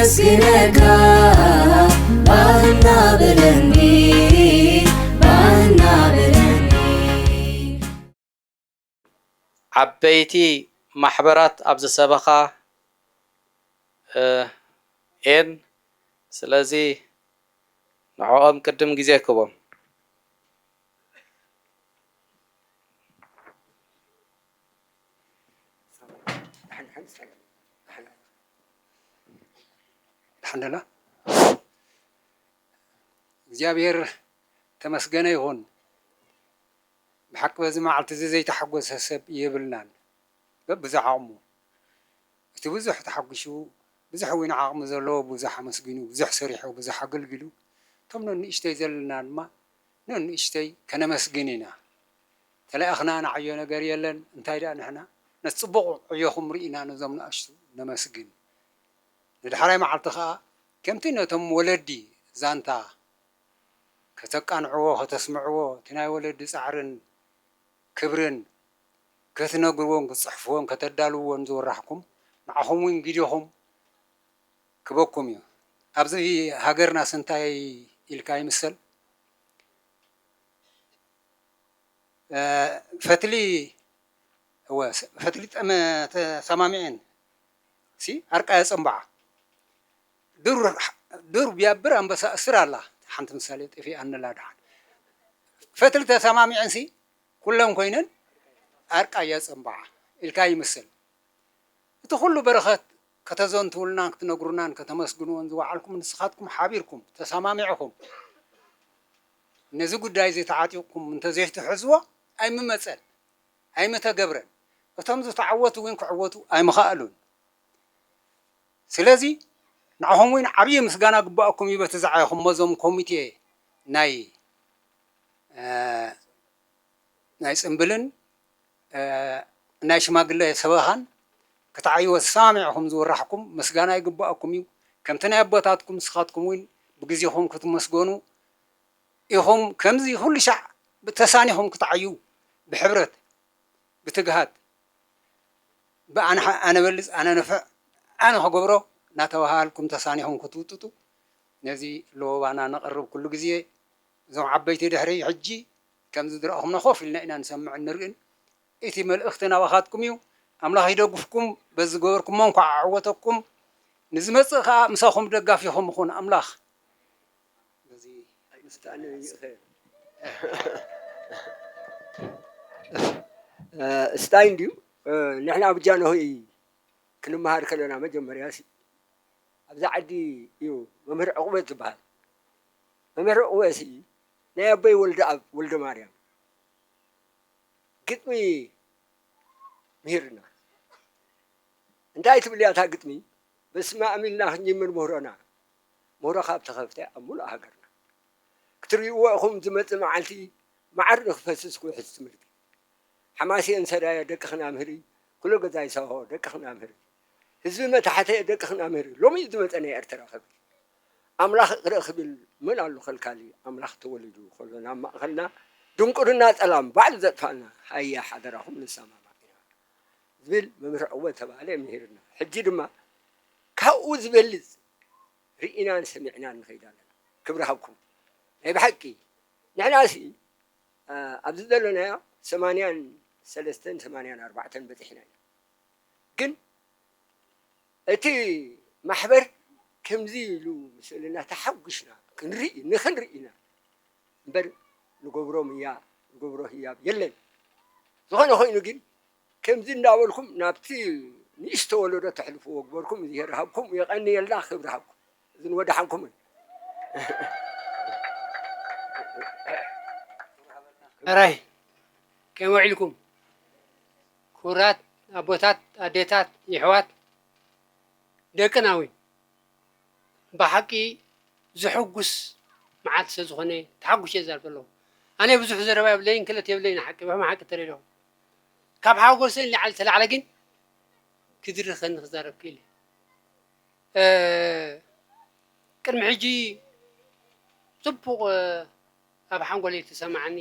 መስግነካ ባህና በለኒ፣ ባህና በለኒ። ዓበይቲ ማሕበራት ኣብ ዝሰበኻ፣ እ፣ እየን። ስለዚ ንዕኦም ቅድም ግዜ ክቦም። ደሓን ደላ እግዚኣብሔር ተመስገነ ይኹን። ብሓቂ በዚ መዓልቲ እዚ ዘይተሓጎሰ ሰብ የብልናን። በብዛ ዓቕሙ እቲ ብዙሕ ተሓጒሱ፣ ብዙሕ እውን ዓቕሚ ዘለዎ ብዙሕ ኣመስጊኑ፣ ብዙሕ ሰሪሑ፣ ብዙሕ ኣገልጊሉ፣ እቶም ነንእሽተይ ዘለና ድማ ነንእሽተይ ከነመስግን ኢና። ተለኣኽና ንዓዮ ነገር የለን። እንታይ ደኣ ንሕና ነቲ ጽቡቕ ዕዮኹም ርኢና ነዞም ንኣሽቱ ነመስግን። ንድሕራይ መዓልቲ ኸኣ ከምቲ ነቶም ወለዲ ዛንታ ከተቃንዕዎ፣ ከተስምዕዎ፣ እቲ ናይ ወለዲ ጻዕርን ክብርን ክትነግርዎን ክትጽሕፍዎን ከተዳልውዎን ዝወራሕኩም፣ ንዓኹም እውን ግዜኹም ክበኩም እዩ። ኣብዚ ሃገርናስ እንታይ ኢልካ ይምሰል? እ፣ ፈትሊ፣ እወ፣ ፈትሊ ጠመ-፣ ተሰማሚዐን ሲ ኣርቃ የጸንብዓ። ዱር፣ ዱር ቢያብር ኣንበሳ እስር ኣላ። ሓንቲ ምሳሌ ጠፊኣኒ ኣላ ደሓን። ፈትሊ ተሰማሚዐን ሲ ኩለን ኮይነን ኣርቃ የጸንብዓ ኢልካ ይምሰል። እቲ ኩሉ በረኸት ከተዘንትውልናን ክትነግሩናን ከተመስግንዎን ዝወዓልኩም ንስኻትኩም ሓቢርኩም ተሰማሚዕኹም ነዚ ጉዳይ እዚ ተዓጢቕኩም እንተዘይትሕዝዎ ኣይምመጸን፣ ኣይምተገብረን። እቶም ዝተዓወቱ እውን ክዕወቱ ኣይምኸኣሉን። ስለዚ ንዓኹም እውን ዓብዪ ምስጋና ግባኣኩም እዩ በቲ ዝዓየኹሞ እዞም ኮሚቴ ናይ፣ እ፣ ናይ ጽምብልን፣ እ፣ ናይ ሽማግለ ሰበኻን ክትዓይዎ ተሰማሚዕኹም ዝወራሕኩም ምስጋና ይግባኣኩም እዩ። ከምቲ ናይ ኣቦታትኩም ንስኻትኩም እውን ብግዜኹም ክትመስገኑ ኢኹም። ከምዚ ኩሉ ሻዕ ተሳኒኹም ክትዓዩ ብሕብረት ብትግሃት ብኣነ ሓ-፣ ኣነ በልጽ፣ ኣነ ንፍዕ፣ ኣነ ክገብሮ እናተባሃልኩም ተሳኒኹም ክትውጥጡ ነዚ ለወባና ነቕርብ ኩሉ ግዜ እዞም ዓበይቲ ድሕሪ ሕጂ ከምዚ ዝረኣኹምና ኮፍ ኢልና ኢና ንሰምዕን ንርእን። እቲ መልእኽቲ ናባኻትኩም እዩ። ኣምላኽ ይደግፍኩም። በዚ ዝገበርኩሞ እንኳዕ ኣዕወተኩም። ንዝመጽእ ከኣ ምሳኹም ደጋፊኹም ይኹን ኣምላኽ። በዚ ስታይ እንድዩ። ንሕና ኣብ ጃንሆይ ክንመሃር ከለና መጀመርያ ሲ ኣብዚ ዓዲ እዩ መምህር ዕቑበት ዝበሃል። መምህር ዕቑበት ሲ ናይ ኣቦይ ወልደኣብ ወልደማርያም ግጥሚ ምሂርና። እንታይ ትብል እያ እታ ግጥሚ? በስመ ኣም ኢልና ክንጅምር ምህሮና። ምህሮ ካብ ተኸፍተ ኣብ ሙሉእ ሃገርና ክትርእይዎ ኢኹም። ዝመጽእ መዓልቲ መዓር ንኽፈስስ ክውሕዝ ትምህርቲ። ሓማሴን ሰራየ ደቅኽና ምህሪ፣ ኩሎ ገዛይ ሳሆ ደቅኽና ምህሪ፣ ህዝቢ መታሕተ ደቅኽና ምህሪ። ሎሚ እዩ ዝመጸ ናይ ኤርትራ ክብል። ኣምላኽ ይቕረ ክብል መን ኣሎ ከልካሊ? ኣምላኽ ተወሊዱ ከሎ ናብ ማእኸልና ድንቁርና ጸላም ባዕሉ ዘጥፋልና። ሃየ ሓደራኹም ንሰማማዕ ኢና ዝብል መምህር ዕወት ተባህለ ምሂርና። ሕጂ ድማ ካብኡ ዝበልጽ ርኢናን ሰሚዕናን ንኸይድ ኣለና። ክብሪ ሃብኩም። ናይ ብሓቂ ንሕናሲ፣ ኣ፣ ኣብዚ ዘለናዮ ሰማንያን ሰለስተን ሰማንያን ኣርባዕተን በጺሕና ኢና። ግን እቲ ማሕበር ከምዚ ኢሉ ምስ በለና ተሓጒስና ክንርኢ፣ ንኽንርኢ ኢና እምበር ንገብሮ ምያ፣ ንገብሮ ህያብ የለን። ዝኾነ ኮይኑ ግን ከምዚ እንዳበልኩም ናብቲ ንእሽቶ ወለዶ ተሕልፍዎ ግበርኩም። እግዚኣብሔር ሃብኩም የቐንየልና፣ ክብሪ ሃብኩም። እዝን ወደሓንኩምን። ሕራይ ከመይ ውዒልኩም? ክቡራት ኣቦታት፣ ኣዴታት፣ የሕዋት፣ ደቅና እውን ብሓቂ ዘሐጉስ መዓልቲ ስለ ዝኾነ ተሓጒሰ እየ ዝዛረብ ዘለኹ። ኣነ ብዙሕ ዘረባ የብለይን፣ ክለት የብለይን፣ ሓቂ ብሕማ ሓቂ ተረዲኹም። ካብ ሓጎሰይ ንላዕሊ ተላዕለ ግን ክድርኸኒ ክዛረብ ክኢለ። እ፣ ቅድሚ ሕጂ ጽቡቕ፣ እ፣ ኣብ ሓንጎለይ ተሰማዓኒ።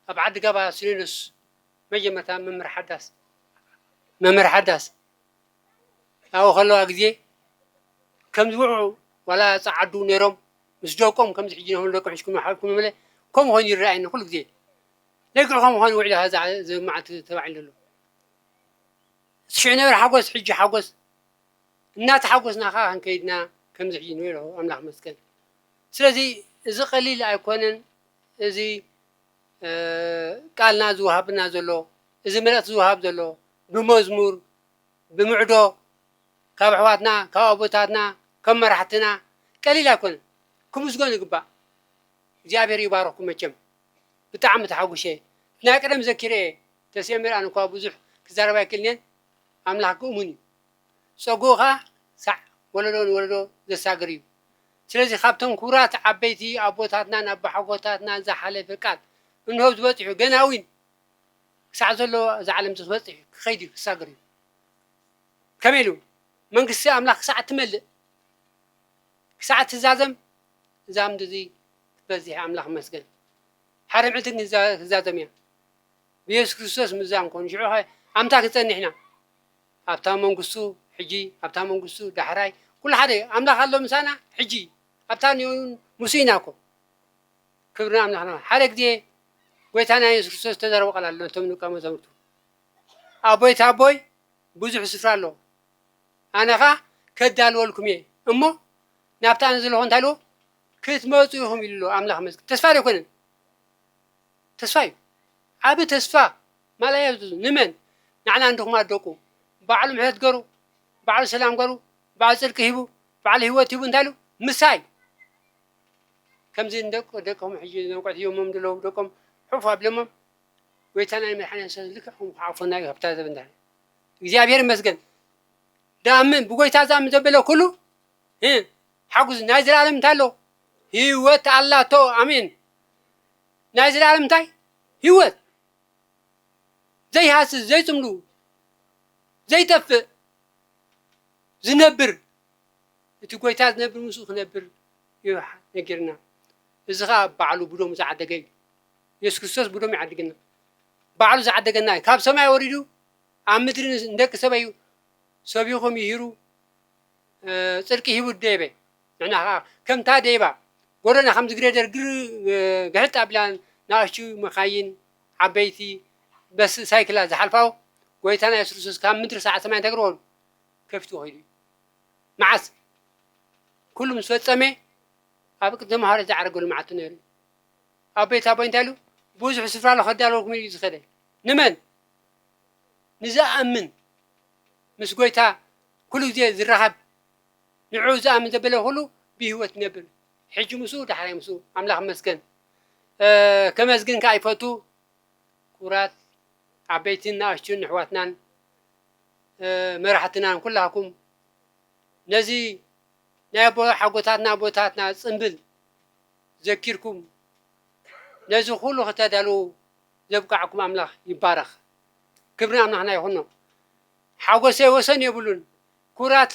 ኣብ ዓዲ ጋባ ሲኖዶስ መጀመርታ መምህር ሓዳስ፣ መምህር ሓዳስ ኣብኡ ከለዋ ግዜ ከም ዝውዑ ዋላ ጸዓዱ ነይሮም ምስ ደቆም ከምዚ ሕጂ ንኹም ደቆም ሒዝኩም ሓልኩም መለ ከምኡ ኮይኑ ይረኣየኒ ኩሉ ግዜ። ለክዕ ከምኡ ኮይኑ ውዕሊ ኸዛ እዚ መዓልቲ ተባዒሉ ዘሎ። ሽዑ ነበር ሓጎስ፣ ሕጂ ሓጎስ። እናተሓጎስና ኸዓ ክንከይድና ከምዚ ሕጂ ንሪኦ ኣለኹ። ኣምላኽ መስገን። ስለዚ እዚ ቀሊል ኣይኮነን። እዚ እ፣ ቃልና ዝወሃብና ዘሎ፣ እዚ መልእኽቲ ዝወሃብ ዘሎ ብመዝሙር፣ ብምዕዶ፣ ካብ ኣሕዋትና፣ ካብ ኣቦታትና፣ ካብ መራሕትና ቀሊል ኣይኮነን። ክምስገኑ ይግባእ። እግዚኣብሔር ይባርኽኩም። መቸም ብጣዕሚ ተሓጒሰ። ናይ ቀደም ዘኪረ እየ። ተስኤ መርኣን እኳ ብዙሕ ክዛረብ ኣይክእልን እየን። ኣምላኽ ግእሙን እዩ። ጸጉኡ ኸኣ ሳዕ ወለዶ ንወለዶ ዘሳግር እዩ። ስለዚ ካብቶም ክቡራት ዓበይቲ ኣቦታትናን ኣቦሓጎታትናን ዝሓለፈ ቃል እንሆ ዝበጽሑ ገና እውን ክሳዕ ዘሎ እዛ ዓለም እዚ ክበጽሕ እዩ፣ ክኸይድ እዩ፣ ክሳገር እዩ። ከመይ ኢሉ? መንግስቲ ኣምላኽ ክሳዕ እትመልእ፣ ክሳዕ እትዛዘም፣ እዛ ምድሪ እዚ ክትበዝሕ ኣምላኽ ይመስገን። ሓደ ምዕልቲ ግን ክዛ-፣ ክዛዘም እያ። ብየሱስ ክርስቶስ ምዛም ኮኑ። ሽዑ ኸ ኣምታ ክንጸንሕ ኢና። ኣብታ መንግስቱ ሕጂ፣ ኣብታ መንግስቱ ዳሕራይ፣ ኩሉ ሓደ እዩ። ኣምላኽ ኣሎ ምሳና ሕጂ፣ ኣብታ ንዮን ሙሴ ኢና እኮ። ክብሪ ንኣምላኽና። ሓደ ግዜ ጎይታና የሱስ ክርስቶስ ዝተዛረቦ ቃል ኣሎ ነቶም ደቀ መዛሙርቱ። ኣቦይ፣ እቲ ኣቦይ ብዙሕ ስፍራ ኣሎ። ኣነ ኸኣ ከዳልወልኩም እየ እሞ፣ ናብቲ ኣነ ዘለኹ እንታይ ኢልዎ? ክትመጹ ኢኹም ኢሉ ኣሎ። ኣምላኽ ይመስገን። ተስፋ ዶ ኣይኮነን? ተስፋ እዩ። ዓቢ ተስፋ። ማለያ ንመን? ንዓና ንድኹማት ደቁ። ባዕሉ ምሕረት ገሩ፣ ባዕሉ ሰላም ገሩ፣ ባዕሉ ጽድቂ ሂቡ፣ ባዕሉ ህይወት ሂቡ እንታይ ኢሉ? ምሳይ። ከምዚ ንደቁ፣ ደቆም ሕጂ ነውቀት ሂቦሞም ዘለዉ ደቆም ሕፍ ኣብሎሞም። ጎይታና መድሓኒና የሱስ ልክዕ ከምኡ ክዓፎና እዩ፣ ሃብታ ዘበንታ። እግዚኣብሔር ይመስገን። ዳምን ብጎይታ ዛምን ዘበለ ኩሉ፣ እ፣ ሓጉስ ናይ ዘላለም እንታይ ኣሎ? ህይወት ኣላቶ። ኣሜን። ናይ ዘላለም እንታይ? ህይወት። ዘይሃስስ፣ ዘይጽምሉ፣ ዘይጠፍእ፣ ዝነብር። እቲ ጎይታ ዝነብር ምስኡ ክነብር እዩ ነጊርና። እዚ ኸኣ ባዕሉ ብደሙ ዝዓደገ እዩ። የሱስ ክርስቶስ ብደሙ ይዓድገና። ባዕሉ ዝዓደገና እዩ። ካብ ሰማይ ወሪዱ ኣብ ምድሪ ንስ-፣ ንደቂ ሰብ እዩ ሰቢኹ ምሂሩ፣ እ፣ ጽድቂ ሂቡ ደየበ። ንሕና ኸኣ ከምታ ደይባ ጎደና ከምዚ ግሬደር ግር-፣ እ፣ ግሕጥ ኣቢላ ንኣሽቱ መኻይን፣ ዓበይቲ በስ ሳይክላት ዝሓልፋኦ ጎይታና የሱስ ክርስቶስ ካብ ምድሪ ሳዕ ሰማይ እንታይ ክረኸበሉ? ከፊቱ ኸይዱ እዩ። መዓስ? ኩሉ ምስ ፈጸመ ኣብ ቅድሚ ሃዋርያት ዝዓረገሉ መዓልቲ ነይሩ እዩ። ኣቦይ፣ ኣቦይ እንታይ ኢሉ? ብዙሕ ስፍራ ኣሎ ከዳልወልኩም ኢሉ እዩ ዝኸደ። ንመን? ንዝኣምን፣ ምስ ጎይታ ኩሉ ግዜ ዝራኸብ፣ ንዕኡ ዝኣምን ዘበለ ኩሉ ብህይወት ይነብር። ሕጂ ምስኡ፣ ዳሕራይ ምስኡ። ኣምላኽ ይመስገን። እ፣ ከመስግን ከኣ ይፈቱ። ክቡራት ዓበይትን ንኣሽቱን ኣሕዋትናን፣ እ፣ መራሕትናን ኩላኩም ነዚ ናይ ኣቦ-፣ ሓጎታትና ኣቦታትና ጽምብል ዘኪርኩም ነዚ ኩሉ ከተዳልዉ ዘብቃዕኩም ኣምላኽ ይባረኽ። ክብሪ ኣምላኽና ይኹኖ። ሓጎሰይ ወሰን የብሉን። ክቡራት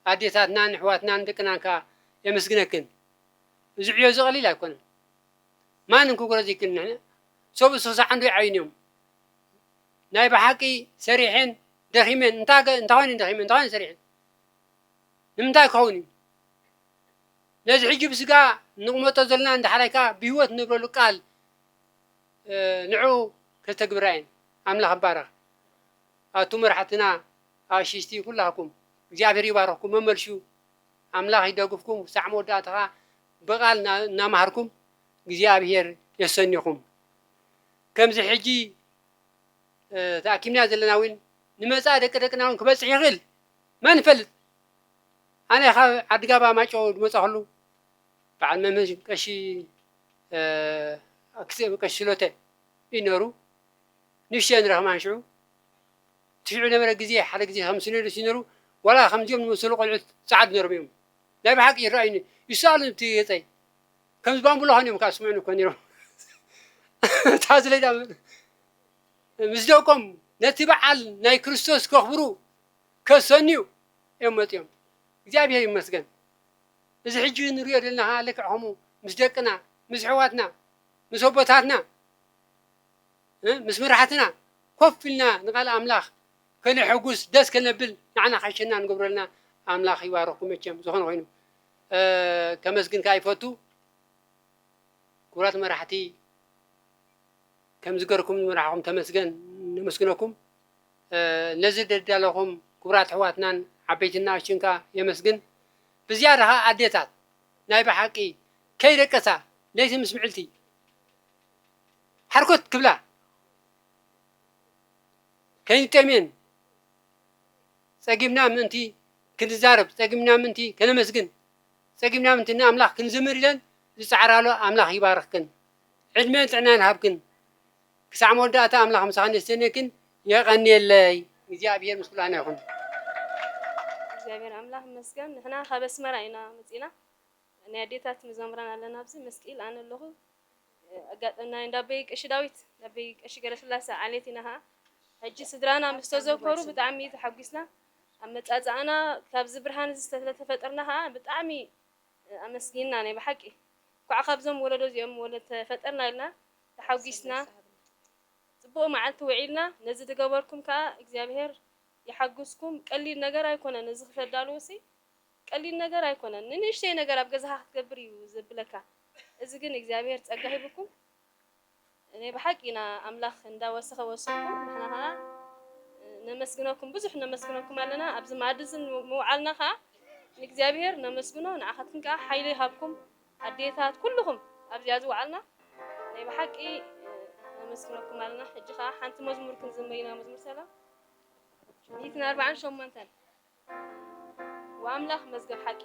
ኣዴታትናን ኣሕዋትናን ደቅናን ከኣ የመስግነክን። እዚ ዕዮ እዚ ቀሊል ኣይኮነን። ማንም ክጉረ ዘይክእል ንሕና ሰብ እሱ ክሳዕ እንዶ ይዓይን እዮም። ናይ ብሓቂ ሰሪሐን ደኺመን፣ እንታይ ገ-፣ እንታይ ኮይነን ደኺመን፣ እንታይ ኮይነን ሰሪሐን? ንምንታይ ክኸውን እዩ? ነዚ ሕጂ ብስጋ ንቕመጦ ዘለና እንድሕራይ ከኣ ብህይወት ንብረሉ ቃል፣ እ፣ ንዑ ከተግብራ እየን። ኣምላኽ ይባረኽ። ኣቱ መራሕትና፣ ኣሽሽቲ ኩላኩም፣ እግዚኣብሔር ይባርኽኩም። መመልሹ ኣምላኽ ይደግፍኩም። ክሳዕ መወዳእታ ከኣ ብቃል እና-፣ እናመሃርኩም እግዚኣብሔር የሰኒኹም። ከምዚ ሕጂ፣ እ፣ ተኣኪብና ዘለና እውን ንመጻኢ ደቂ ደቅና እውን ክበጽሕ ይኽእል። መን ይፈልጥ? ኣነ ካብ ዓዲጋባ ማይጨው ዝመጻኹሉ በዓል መምህር ቀሺ፣ እ፣ ኣክስ-፣ ቀሺ ሽሎተ እዩ ነሩ። ንእሽተይ ንረኽማን ሽዑ። እቲ ሽዑ ነበረ ግዜ፣ ሓደ ግዜ ከም ሲኖዶስ እዩ ነሩ። ዋላ ከምዚኦም ዝመሰሉ ቆልዑት ጸዓዱ ነሮም እዮም። ናይ ብሓቂ ይረኣዩኒ። ይሰኣሉ እቲ ገጸይ። ከም ዝባምቡላ ኾን እዮም ከኣ ስምዑኒ እኮ ነይሮም። እታ ዝለይዳ ምስ ደቆም ነቲ በዓል ናይ ክርስቶስ ከኽብሩ ከሰንዩ እዮም መጺኦም። እግዚኣብሔር ይመስገን። እዚ ሕጂ ንሪኦ ዘለና ኸዓ ልክዕ ከምኡ ምስ ደቅና፣ ምስ ኣሕዋትና፣ ምስ ኣቦታትና፣ እ፣ ምስ መራሕትና ኮፍ ኢልና ንቃል ኣምላኽ ከነሐጉስ፣ ደስ ከነብል፣ ንዓና ካሸና ንገብረልና ኣምላኽ ይባርኽኩም። መቸም ዝኾነ ኮይኑ፣ እ፣ ከመስግን ከኣ ይፈቱ። ክቡራት መራሕቲ፣ ከም ዝገርኩም ዝመራሕኹም ተመስገን፣ ነመስግነኩም። እ፣ ነዚ ደዳለኹም ክቡራት ኣሕዋትናን ዓበይትን ንኣሽቱን ከኣ የመስግን። ብዝያዳ ከኣ ኣዴታት ናይ ብሓቂ ከይደቀሳ ለይቲ ምስ ምዕልቲ ሓርኮት ክብላ ከይንጠምየን ጸጊምና ምእንቲ ክንዛረብ፣ ጸጊምና ምእንቲ ከነመስግን፣ ጸጊምና ምእንቲ ንኣምላኽ ክንዝምር ኢለን ዝጸዓራሉ ኣምላኽ ይባርኽክን። ዕድመን ጥዕናን ይሃብክን። ክሳዕ መወዳእታ ኣምላኽ ምሳኽን የስተንክን። የቐንየለይ። እግዚኣብሔር ምስ ኩላና ይኹን። እግዚኣብሔር ኣምላኽ ይመስገን። ንሕና ካብ ኣስመራ ኢና መጺና። ናይ ኣዴታት መዘምራን ኣለና ኣብዚ መስቂል ኣነ ኣለኹ። ኣጋጠምና እንዳበይ ቀሺ ዳዊት፣ እንዳበይ ቀሺ ገረስላሴ ዓሌት ኢና ኸዓ። ሕጂ ስድራና ምስ ተዘከሩ ብጣዕሚ ተሓጒስና። ኣመጻጽኣና ካብዚ ብርሃን እዚ ስለተፈጠርና ኸዓ ብጣዕሚ ኣመስጊንና ናይ ብሓቂ። እንኳዕ ካብዞም ወለዶ እዚኦም ወለድ ተፈጠርና ኢልና ተሓጒስና። ጽቡቕ መዓልቲ ውዒልና። ነዚ ዝገበርኩም ከኣ እግዚኣብሔር ይሓግዝኩም። ቀሊል ነገር ኣይኮነን እዚ ክተዳልውሲ፣ ቀሊል ነገር ኣይኮነን። ንንእሽተይ ነገር ኣብ ገዛኻ ክትገብር እዩ ዘብለካ። እዚ ግን እግዚኣብሔር ጸጋ ሂብኩም። ናይ ብሓቂ ኢና ኣምላኽ እንዳወሰኸ ወስኹም። ንሕና ኸኣ ነመስግነኩም፣ ብዙሕ ነመስግነኩም ኣለና። ኣብዚ መኣዲ እዚ ምውዓልና ኸኣ ንእግዚኣብሔር ነመስግኖ። ንዓኻትኩም ከኣ ሓይሊ ይሃብኩም። ኣዴታት ኩልኹም ኣብዚኣ ዝወዓልና ናይ ብሓቂ ነመስግነኩም ኣለና። ሕጂ ኸኣ ሓንቲ መዝሙር ክንዝምር ኢና፣ መዝሙር ሰላም ሚእትን ኣርባዓን ሸሞንተን። ወኣምላኽ መዝገብ ሓቂ።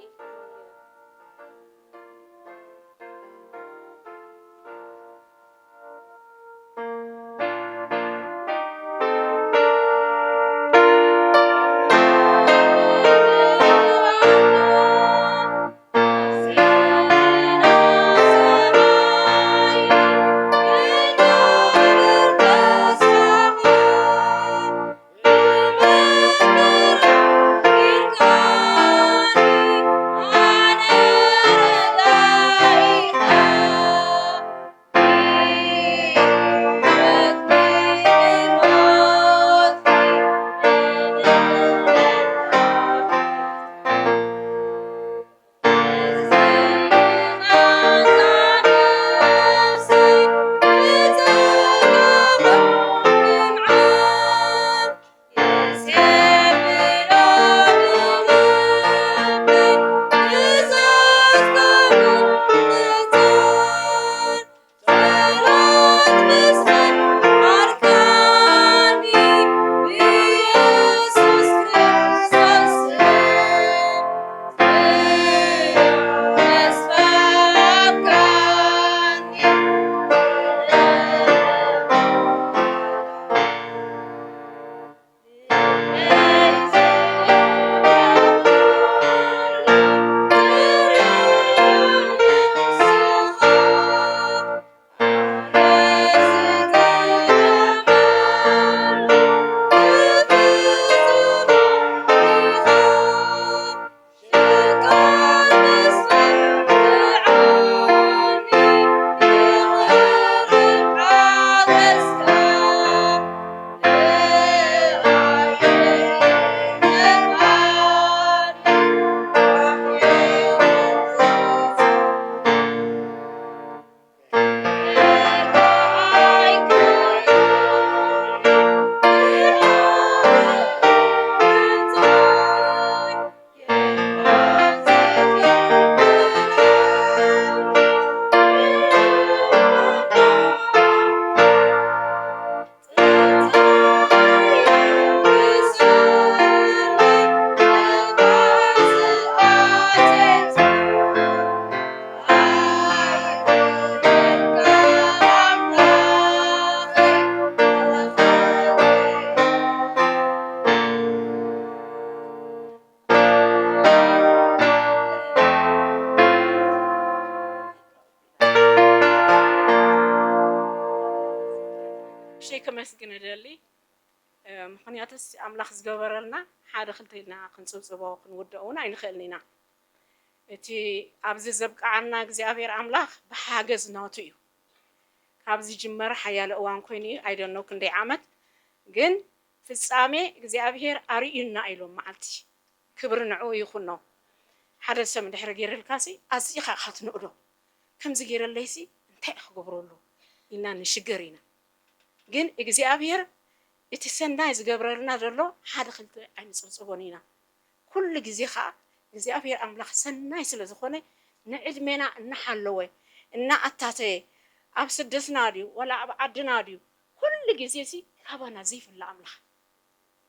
እሺ፣ ከመስግን እደሊ። እ፣ ምኽንያቱስ ኣምላኽ ዝገበረልና ሓደ ክልተ ኢልና ክንጽብጽቦ ክንውድኦ እውን ኣይንኽእልን ኢና። እቲ ኣብዚ ዘብቅዓና እግዚኣብሔር ኣምላኽ ብሓገዝ ናቱ እዩ። ካብ ዝጅመር ሓያለ እዋን ኮይኑ እዩ፣ I don't know ክንደይ ዓመት፣ ግን ፍጻሜ እግዚኣብሔር ኣርእዩና ኢሎም መዓልቲ ክብሪ ንዕኡ ይኹኖ። ሓደ ሰብ እንድሕር ገይርልካሲ ኣዚኻ ኢኻ ትንእዶ። ከምዚ ገይረለይሲ እንታይ ክገብረሉ ኢልና ንሽገር ኢና። ግን እግዚኣብሔር እቲ ሰናይ ዝገብረልና ዘሎ ሓደ ክልተ ኣይንጽብጽቦን ኢና። ኩሉ ግዜ ኸኣ እግዚኣብሔር ኣምላኽ ሰናይ ስለ ዝኾነ ንዕድሜና እናሓለወ እናኣታተየ ኣብ ስደትና ድዩ ዋላ ኣብ ዓድና ድዩ ኩሉ ግዜ እዚ ካባና ዘይፍለ ኣምላኽ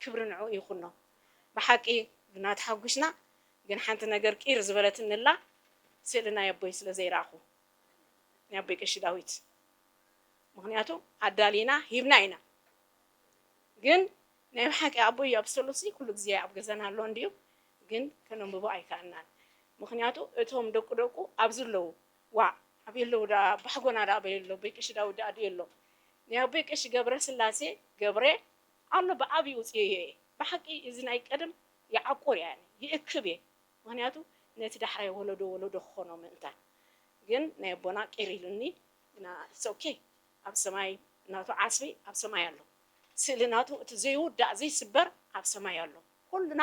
ክብሪ ንዕኡ ይኹኖ። ብሓቂ ግና ተሓጒስና፣ ግን ሓንቲ ነገር ቂር ዝበለትኒ ኣላ፣ ስእሊ ናይ ኣቦይ ስለ ዘይረኣኹ፣ ናይ ኣቦይ ቀሺ ዳዊት። ምኽንያቱ ኣዳሊና ሂብና ኢና። ግን ናይ ብሓቂ ኣቦይ ኣብ ሰሉሲ ኩሉ ግዜ ኣብ ገዛና ኣሎ እንድዩ፣ ግን ከነንብቦ ኣይከኣልናን። ምኽንያቱ እቶም ደቁ ደቁ ኣብዚ ኣለዉ። ዋዕ ኣበይ ኣለዉ ደኣ? ኣቦሓጎና ደኣ ኣበይ ኣሎ? ኣቦይ ቀሺ ዳዊት ደኣ ድዩ ኣሎ? ናይ ኣቦይ ቀሺ ገብረስላሴ ገብረ ኣሎ ብዓብዪ ውፅዮ እየ። ብሓቂ እዚ ናይ ቀደም ይዓቁር እየ፣ ይእክብ እየ። ምኽንያቱ ነቲ ዳሕራይ ወለዶ ወለዶ ክኾኖ ምእንታን። ግን ናይ ኣቦና ቂር ኢሉኒ፣ ግና it's okay። ኣብ ሰማይ ናቱ ዓስቢ ኣብ ሰማይ ኣሎ። ስእሊ ናቱ እቲ ዘይውዳእ ዘይስበር ኣብ ሰማይ ኣሎ። ኩልና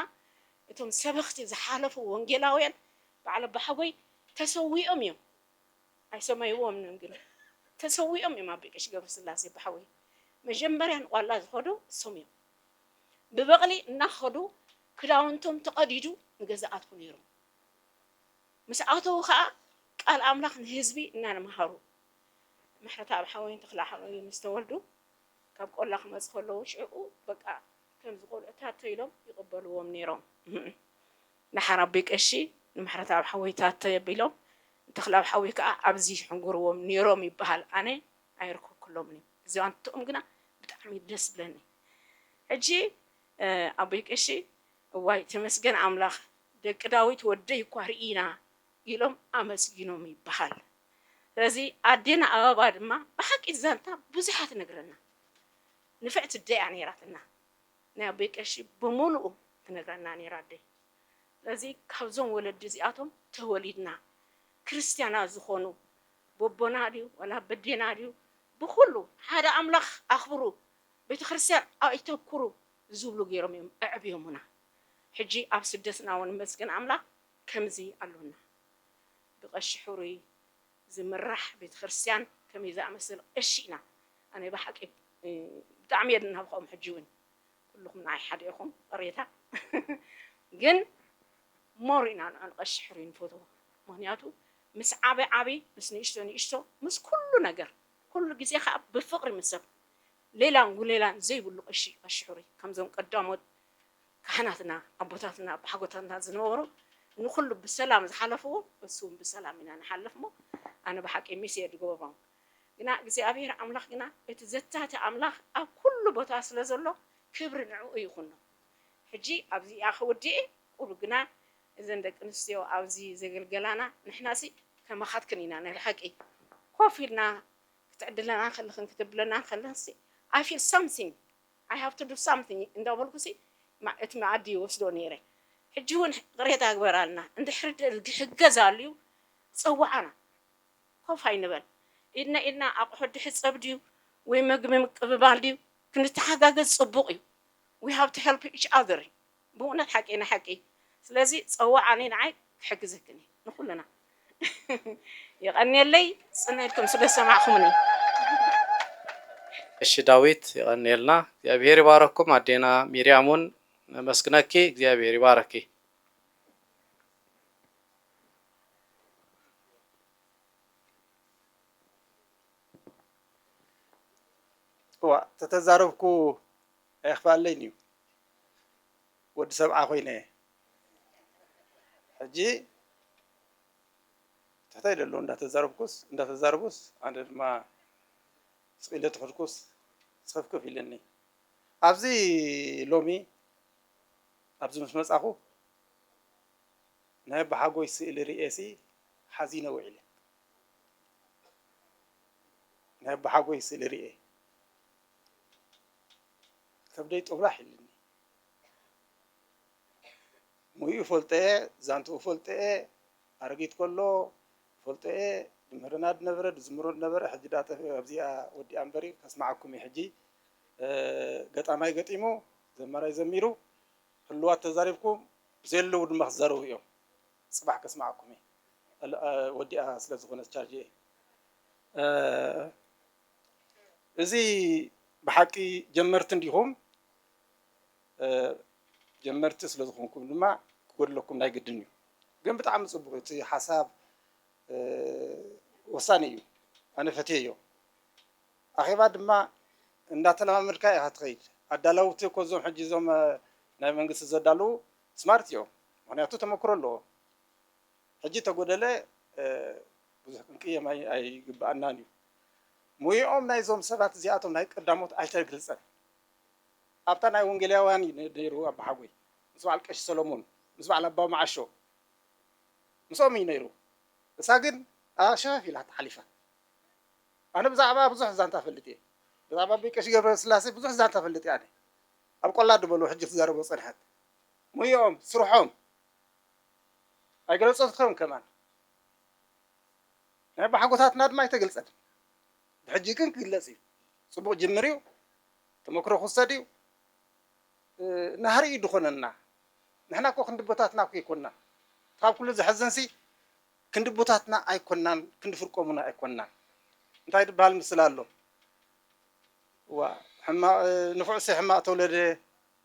እቶም ሰበኽቲ ዝሓለፉ ወንጌላውያን በዓል ኣቦሓጎይ ተሰዊኦም እዮም። ኣይሰመይዎምን ግን ተሰዊኦም እዮም። ኣቦይ ቀሺ ገብረስላሴ ኣቦሓጎይ መጀመርያ ንቋላ ዝኸዱ እሶም እዮም። ብበቕሊ እናኸዱ ክዳውንቶም ተቐዲዱ ንገዛ ኣትዉ ነይሮም። ምስ ኣተዉ ኸኣ ቃል ኣምላኽ ንህዝቢ እናመሃሩ ምሕረተኣብ ሓወይን ተኽለኣብ ሓወይን ምስ ተወልዱ ካብ ቆላ ክመጹ ከለዉ ሽዑ በቃ ከምዚ ቆልዑ ታተ ኢሎም ይቕበልዎም ነይሮም። ደሓር ኣቦይ ቀሺ ንምሕረተኣብ ሓወይ ታተ ኣቢሎም ንተኽለኣብ ሓወይ ከኣ ኣብዚ ይሕንጉርዎም ነይሮም ይበሃል። ኣነ ኣይረከብኩሎምን እዩ። እዚኣንትኦም ግና ብጣዕሚ ደስ ዝብለኒ። ሕጂ ኣቦይ ቀሺ እዋይ ተመስገን ኣምላኽ ደቂ ዳዊት ወደይ እኳ ርኢና ኢሎም ኣመስጊኖም ይበሃል። ስለዚ ኣዴና ኣበባ ድማ ብሓቂ ዛንታ ብዙሓ ትነግረና፣ ንፍዕቲ ኣደ እያ ነይራትና። ናይ ኣቦይ ቀሺ ብምሉኡ ትነግረና ነይራ ኣደይ። ስለዚ ካብዞም ወለዲ እዚኣቶም ተወሊድና ክርስትያናት ዝኾኑ በቦና ድዩ ዋላ በዴና ድዩ ብኹሉ ሓደ ኣምላኽ ኣኽብሩ፣ ቤተ ክርስትያን ኣይተብክሩ ዝብሉ ገይሮም እዮም ኣዕብዮምና። ሕጂ ኣብ ስደትና እውን መስገን ኣምላኽ ከምዚ ኣሎና። ብቐሺ ሕሩይ ዝምራሕ ቤተ ክርስትያን ከመይ ዝኣመሰለ ቀሺ ኢና። ኣነ ብሓቂ ብጣዕሚ እየ ድናፍቖም ሕጂ እውን ኩልኹም ንዓይ ሓደ ኢኹም ቅሬታ ግን ሞር ኢና ንዕን ቀሺ ሕሩይ ንፈትዎ። ምኽንያቱ ምስ ዓቢ ዓቢ ምስ ንእሽቶ ንእሽቶ ምስ ኩሉ ነገር ኩሉ ግዜ ከዓ ብፍቕሪ ምስ ሰብ ሌላን ጉሌላን ዘይብሉ ቀሺ ቀሺ ሕሩይ ከምዞም ቀዳሞት ካህናትና ኣቦታትና ኣቦሓጎታትና ዝነበሩ ንኩሉ ብሰላም ዝሓለፍዎ እሱ እውን ብሰላም ኢና ንሓልፍ እሞ ኣነ ብሓቂ ሚስ እየ ዝገብሮም። ግና እግዚኣብሔር ኣምላኽ ግና እቲ ዘታቲ ኣምላኽ ኣብ ኩሉ ቦታ ስለ ዘሎ ክብሪ ንዕኡ ይኹኖ። ሕጂ ኣብዚኣ ክውድእ እየ ቁሩብ ግና እዘን ደቂ ኣንስትዮ ኣብዚ ዘገልገላና ንሕናሲ ከማኻትክን ኢና ናይ ብሓቂ ኮፍ ኢልና ክትዕድለና ከለኽን ክትብለና ከለኽሲ I feel something I have to do something እንዳበልኩሲ እቲ መኣዲ ይወስዶ ነይረ። ሕጂ እውን ቅሬታ ግበራልና እንድሕር ድሕገዝ ኣልዩ ፀዋዓና ኮፍ ኣይንበል። ኢድና ኢድና ኣቑሑ ድሕፀብ ድዩ ወይ መግቢ ምቅብባል ድዩ ክንተሓጋገዝ ፅቡቕ እዩ። We have to help each other። ብእውነት ሓቂ ንሓቂ። ስለዚ ፀዋዓኒ ንዓይ ክሕግዘክኒ ንኩልና። የቐንየለይ ፅን ኢልኩም ስለ ዝሰማዕኹምኒ። እሺ ዳዊት የቐንየልና እግዚኣብሔር ይባረኩም። ኣዴና ሚርያም እውን ነመስግነኪ እግዚኣብሔር ይባረኪ። እዋ ተተዛረብኩ ኣየኽፍኣለይን እዩ ወዲ ሰብዓ ኮይነ እየ ሕጂ ትሕተይ ደሎ እንዳተዛረብኩስ እንዳተዛረቡስ ኣነ ድማ ስቕ ኢለ ተኸድኩስ ስኽፍክፍ ኢለኒ ኣብዚ ሎሚ ኣብዚ ምስ መፃኹ ናይ ኣቦሓጎይ ስእሊ ርእየሲ ሓዚነ ውዒለ ናይ ኣቦሓጎይ ስእሊ ርእየ ከብደይ ጦብላሕ ኢልኒ ሙይኡ ፈልጠ እየ ዛንትኡ ፈልጠ እየ ኣረጊት ከሎ ፈልጠ እየ ዝምህረና ዝነበረ ዝዝምሮ ዝነበረ ሕጂ ዳ ጠፍአ ኣብዚኣ ወዲኣ እምበሪ ከስማዓኩም እየ ሕጂ ገጣማይ ገጢሙ ዘማራይ ዘሚሩ ህልዋት ተዛሪብኩም ብዘየለዉ ድማ ክዛረቡ እዮም። ጽባሕ ከስማዓኩም እየ። ወዲኣ ስለ ዝኾነት ቻርጅ እየ። እዚ ብሓቂ ጀመርቲ እንዲኹም። ጀመርቲ ስለ ዝኾንኩም ድማ ክጎድለኩም ናይ ግድን እዩ። ግን ብጣዕሚ ጽቡቕ እቲ ሓሳብ፣ ወሳኒ እዩ። ኣነ ፈትየዮ። ኣኼባ ድማ እንዳተለማመድካ ኢኻ ትኸይድ። ኣዳለውቲ እኮ እዞም ሕጂ እዞም ናይ መንግስቲ ዘዳለዉ ስማርት እዮም። ምኽንያቱ ተመክሮ ኣለዎ። ሕጂ ተጎደለ ብዙሕ ክንቅየም ኣይግብኣናን እዩ። ሙይኦም ናይዞም ሰባት እዚኣቶም ናይ ቀዳሞት ኣይተግልጸን። ኣብታ ናይ ወንጌላውያን እዩ ነይሩ ኣባሓጎይ፣ ምስ በዓል ቀሺ ሰሎሞን፣ ምስ በዓል ኣባ መዓሾ፣ ምስኦም እዩ ነይሩ። እሳ ግን ኣሸፋፍ ኢላ ተሓሊፋ። ኣነ ብዛዕባ ብዙሕ ዛንታ ፈልጥ እየ። ብዛዕባ ኣቦይ ቀሺ ገብረ ስላሴ ብዙሕ ዛንታ ፈልጥ እየ ኣነ። ኣብ ቆላ ድበሉ ሕጂ ክዛረቦ ጸንሐት። ሙይኦም፣ ስርሖም ኣይገለጸትኩም ከማን። ናይ ኣባሓጎታትና ድማ ኣይተገልጸን። ብሕጂ ግን ክግለጽ እዩ። ጽቡቕ ጅምር እዩ። ተመክሮ ክውሰድ እዩ። ናህሪ እዩ ድኾነና። ንሕና እኮ ክንዲ ቦታትና እኮ ኣይኮንናን። ካብ ኩሉ ዘሕዝንሲ ክንዲ ቦታትና ኣይኮንናን፣ ክንዲ ፍርቆምና ኣይኮንናን። እንታይ ድበሃል ምስላ ኣሎ? ዋ፣ ሕማቕ ንፉዕሲ ሕማቕ ተውለደ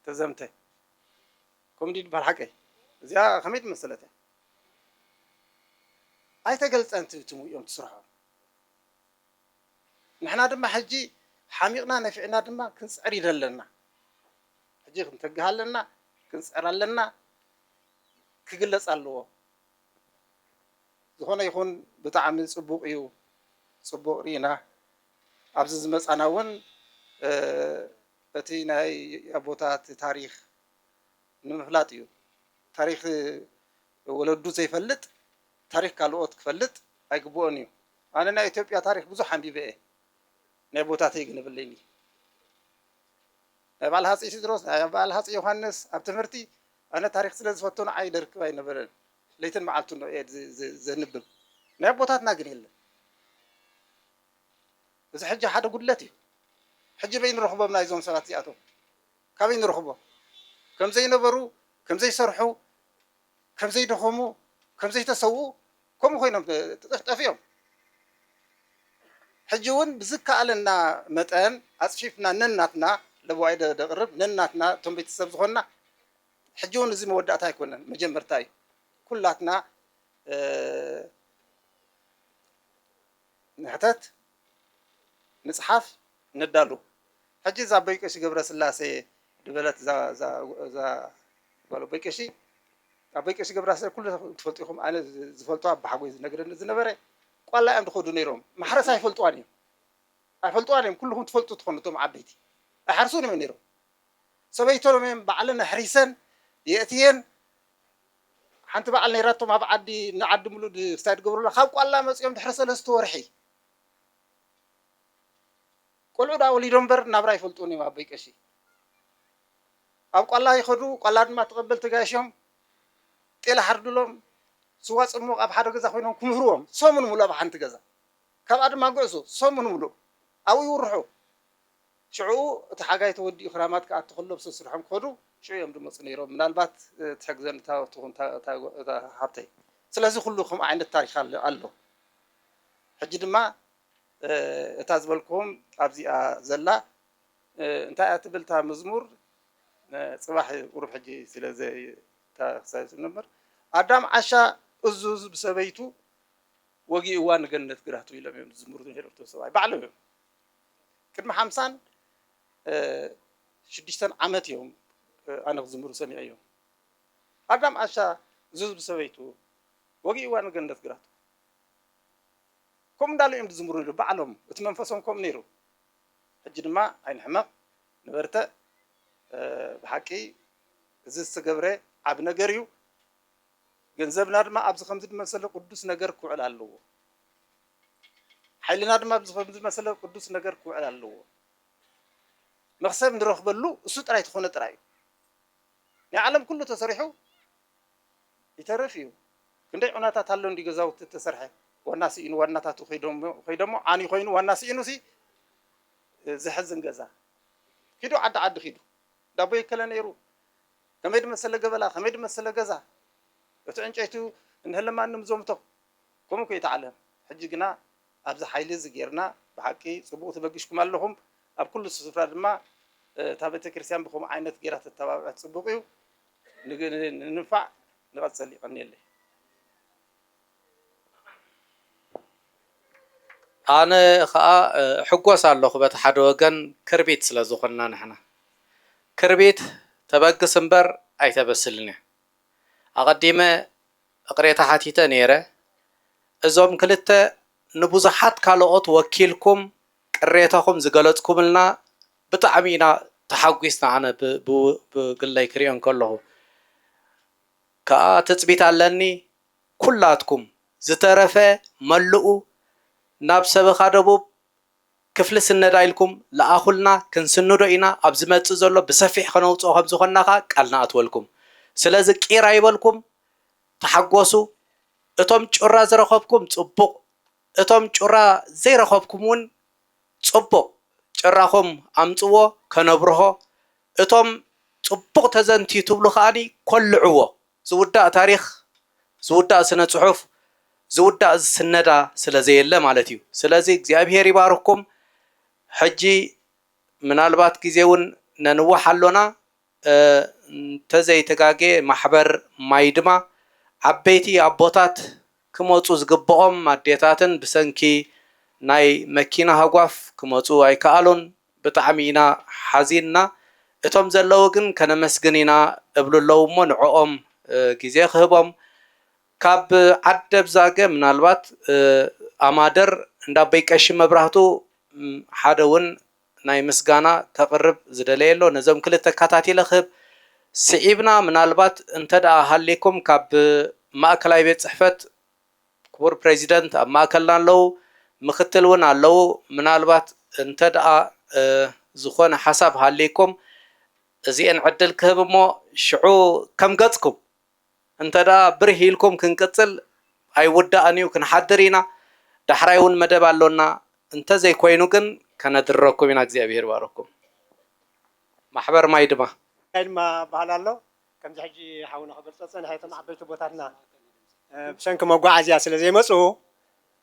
ተዘምተ። ከምኡ ድዩ ድበሃል ሓቀይ? እዚኣ ከመይ ትመስለተ? ኣይተገልጸን ትብትሙ እዮም ትስርሖ። ንሕና ድማ ሕጂ ሓሚቕና ነፊዕና ድማ ክንጽዕር ይደለና። ሕጂ ክንተግህ ኣለና፣ ክንጽዕር ኣለና፣ ክግለጽ ኣለዎ። ዝኾነ ይኹን ብጣዕሚ ጽቡቕ እዩ፣ ጽቡቕ ርኢና። ኣብዚ ዝመጻና እውን እቲ ናይ ኣቦታት ታሪኽ ንምፍላጥ እዩ። ታሪኽ ወለዱ ዘይፈልጥ ታሪኽ ካልኦት ክፈልጥ ኣይግብኦን እዩ። ኣነ ናይ ኢትዮጵያ ታሪኽ ብዙሕ ኣንቢበ እየ። ናይ ኣቦታተይ ግን የብለይን እዩ። ናይ በዓል ሃፀይ ቴድሮስ፣ ናይ በዓል ሃፀይ ዮሃንስ ኣብ ትምህርቲ ኣነ ታሪኽ ስለ ዝፈቱ ንዓይ ደርክብ ኣይነበረን። ለይትን መዓልቱን እየ ዘንብብ። ናይ ኣቦታትና ግን የለን። እዚ ሕጂ ሓደ ጉድለት እዩ። ሕጂ በይ ንረኽቦም ናይዞም ሰባት እዚኣቶም? ካበይ ንረኽቦ? ከም ዘይነበሩ፣ ከም ዘይሰርሑ፣ ከም ዘይደኸሙ፣ ከም ዘይተሰውኡ፣ ከምኡ ኮይኖም ጠፊኦም። ሕጂ እውን ብዝከኣለና መጠን ኣፅፊፍና ነናትና ለቦዋይ ደቕርብ ነናትና እቶም ቤተሰብ ዝኾንና ሕጂ እውን እዚ መወዳእታ ኣይኮነን፣ መጀመርታ እዩ። ኩላትና ንሕተት፣ ንፅሓፍ፣ ነዳሉ። ሕጂ እዛ ኣቦይ ቀሺ ገብረ ስላሴ ድበለት እዛ ጓል ኣቦይ ቀሺ፣ ኣቦይ ቀሺ ገብረ ስላሴ ኩሉ ትፈልጡ ኢኹም። ኣነ ዝፈልጦ ኣባሓጎይ ዝነግረኒ ዝነበረ ቋላ እዮም ዝኸዱ ነይሮም። ማሕረስ ኣይፈልጥዋን እዮም፣ ኣይፈልጥዋን እዮም። ኩልኹም ትፈልጡ ትኾኑ እቶም ዓበይቲ ኣይሓርሱን እዮም ነይሮም። ሰበይቶም እዮም ባዕለን ኣሕሪሰን የእትየን። ሓንቲ በዓል ነይራቶም ኣብ ዓዲ ንዓዲ ምሉእ ክሳይ ትገብሩላ ካብ ቋላ መፅኦም ድሕሪ ሰለስተ ወርሒ ቆልዑ ዳ ወሊዶም እምበር ናብራ ኣይፈልጡን እዮም። ኣቦይ ቀሺ ኣብ ቋላ ይኸዱ፣ ቋላ ድማ ተቐበል ተጋይሾም ጤል ሓርድሎም ስዋ ፅሙቕ ኣብ ሓደ ገዛ ኮይኖም ክምህርዎም ሰሙን ሙሉእ ኣብ ሓንቲ ገዛ። ካብኣ ድማ ጉዕዞ ሰሙን ሙሉእ ኣብኡ ይውርሑ። ሽዑ እቲ ሓጋይ ተወዲኡ ክራማት ክኣቱ ከሎ ብሰስርሖም ክኸዱ ሽዑ እዮም ዝመፁ ነይሮም። ምናልባት ትሕግዘኒ እታ ትኹን እታ ሓብተይ። ስለዚ ኩሉ ከምኡ ዓይነት ታሪክ ኣሎ። ሕጂ ድማ እታ ዝበልክዎም ኣብዚኣ ዘላ እንታይ እያ ትብል እታ መዝሙር? ጽባሕ ቁሩብ ሕጂ ስለ ዘይታ ክሳብ ዝነበር ኣዳም ዓሻ እዙዝ ብሰበይቱ ወጊእዋ ንገነት ግራቱ ኢሎም እዮም ዝዝምሩ ነይሮም እቶም ሰብኣይ ባዕሎም እዮም። ቅድሚ ሓምሳን ሽዱሽተን ዓመት እዮም ኣነ ክዝምሩ ሰሚዐዮም። ኣዳም ዓሻ እዙዝ ብሰበይቱ ወጊእዋ ንገነት ግራቱ ከምኡ እንዳሉ እዮም ዝዝምሩ ነይሩ ባዕሎም። እቲ መንፈሶም ከምኡ ነይሩ። ሕጂ ድማ ኣይንሕመቕ፣ ንበርትዕ። ብሓቂ እዚ ዝተገብረ ዓቢ ነገር እዩ። ገንዘብና ድማ ኣብዚ ከምዚ ዝመሰለ ቅዱስ ነገር ክውዕል ኣለዎ። ሓይልና ድማ ኣብዚ ከምዚ ዝመሰለ ቅዱስ ነገር ክውዕል ኣለዎ። መኽሰብ ንረኽበሉ እሱ ጥራይ ተኾነ ጥራይ እዩ። ናይ ዓለም ኩሉ ተሰሪሑ ይተርፍ እዩ። ክንደይ ዑናታት ኣሎ እንዲ ገዛውቲ ተሰርሐ ዋና ስኢኑ ዋናታቱ ከይደሞ ዓኒ ኮይኑ ዋና ስኢኑ ሲ ዝሕዝን ገዛ ኪዱ ዓዲ ዓዲ ኪዱ ዳቦ ይከለ ነይሩ። ከመይ ድመሰለ ገበላ፣ ከመይ ድመሰለ ገዛ፣ እቲ ዕንጨይቱ እንሀለማ እንምዘምቶ። ከምኡ እኮ እዩ እቲ ዓለም። ሕጂ ግና ኣብዚ ሓይሊ እዚ ጌርና ብሓቂ ጽቡቕ ተበጊሽኩም ኣለኹም። ኣብ ኩሉ ስፍራ ድማ እታ ቤተ ክርስቲያን ብኸምኡ ዓይነት ጌራ ተተባብዐት ጽቡቕ እዩ። ንግ-፣ ን-፣ ንንፋዕ ንቐጽል። ይቐንየለይ። ኣነ ኸኣ እሕጎስ ኣለኹ። በቲ ሓደ ወገን ክርቢት ስለ ዝኾንና ንሕና ክርቢት ተበግስ እምበር ኣይተበስልን እያ። ኣቐዲመ እቕሬታ ሓቲተ ነይረ። እዞም ክልተ ንብዙሓት ካልኦት ወኪልኩም ቅሬታኹም ዝገለጽኩምልና ብጣዕሚ ኢና ተሓጒስና። ኣነ ብ-፣ ብ-፣ ብግለይ ክሪኦ እንከለኹ ከኣ ትጽቢት ኣለኒ። ኩላትኩም ዝተረፈ መልኡ ናብ ሰበኻ ደቡብ ክፍሊ ስነዳ ኢልኩም ለኣኹልና፣ ክንስንዶ ኢና። ኣብ ዝመጽእ ዘሎ ብሰፊሕ ከነውጽኦ ከም ዝኾንና ከኣ ቃል ንኣትወልኩም። ስለዚ ቂር ኣይበልኩም፣ ተሓጎሱ። እቶም ጩራ ዝረኸብኩም ጽቡቕ፣ እቶም ጩራ ዘይረኸብኩም እውን ጽቡቕ። ጭራኹም ኣምጽዎ፣ ከነብርሆ። እቶም ጽቡቕ ተዘንትዩ ትብሉ ከኣኒ ኮልዕዎ። ዝውዳእ ታሪኽ፣ ዝውዳእ ስነ ጽሑፍ፣ ዝውዳእ ስነዳ ስለ ዘየለ ማለት እዩ። ስለዚ እግዚኣብሄር ይባርኽኩም። ሕጂ ምናልባት ግዜ እውን ነንውሕ ኣሎና። እ፣ እንተዘይተጋጌ ማሕበር ማይ ድማ ዓበይቲ ኣቦታት ክመጹ ዝግብኦም ኣዴታትን ብሰንኪ ናይ መኪና ሃጓፍ ክመጹ ኣይከኣሉን። ብጣዕሚ ኢና ሓዚንና። እቶም ዘለዉ ግን ከነመስግን ኢና እብሉ ኣለዉ እሞ ንዕኦም፣ እ፣ ግዜ ክህቦም። ካብ ዓዲ ኣብዛገ ምናልባት፣ እ፣ ኣማደር እንዳ ኣቦይ ቀሺ መብራህቱ፣ ም፣ ሓደ እውን ናይ ምስጋና ከቕርብ ዝደለየ ኣሎ። ነዞም ክልተ ኣካታቲለ ክህብ ስዒብና፣ ምናልባት እንተ ደኣ ሃሊኩም ካብ ማእከላይ ቤት ጽሕፈት ክቡር ፕሬዚደንት ኣብ ማእከልና ኣለዉ፣ ምክትል እውን ኣለዉ። ምናልባት እንተ ደኣ፣ እ፣ ዝኾነ ሓሳብ ሃሊኩም እዚኤን ዕድል ክህብ እሞ ሽዑ ከም ገጽኩም እንተ ደኣ ብርህ ኢልኩም ክንቅጽል ኣይውዳእን እዩ፣ ክንሓድር ኢና። ዳሕራይ እውን መደብ ኣሎና። እንተ ዘይኮይኑ ግን ከነድርረኩም ኢና። እግዚኣብሄር ይባረኩም። ማሕበር ማይ ድማ። እንታይ ድማ በሃል ኣሎ፣ ከምዚ ሕጂ ሓውና ክገልጾ ዝጸንሐ፣ እቶም ዓበይቲ ቦታትና፣ እ፣ ብሰንኪ መጓዓዝያ ስለ ዘይመጹ፣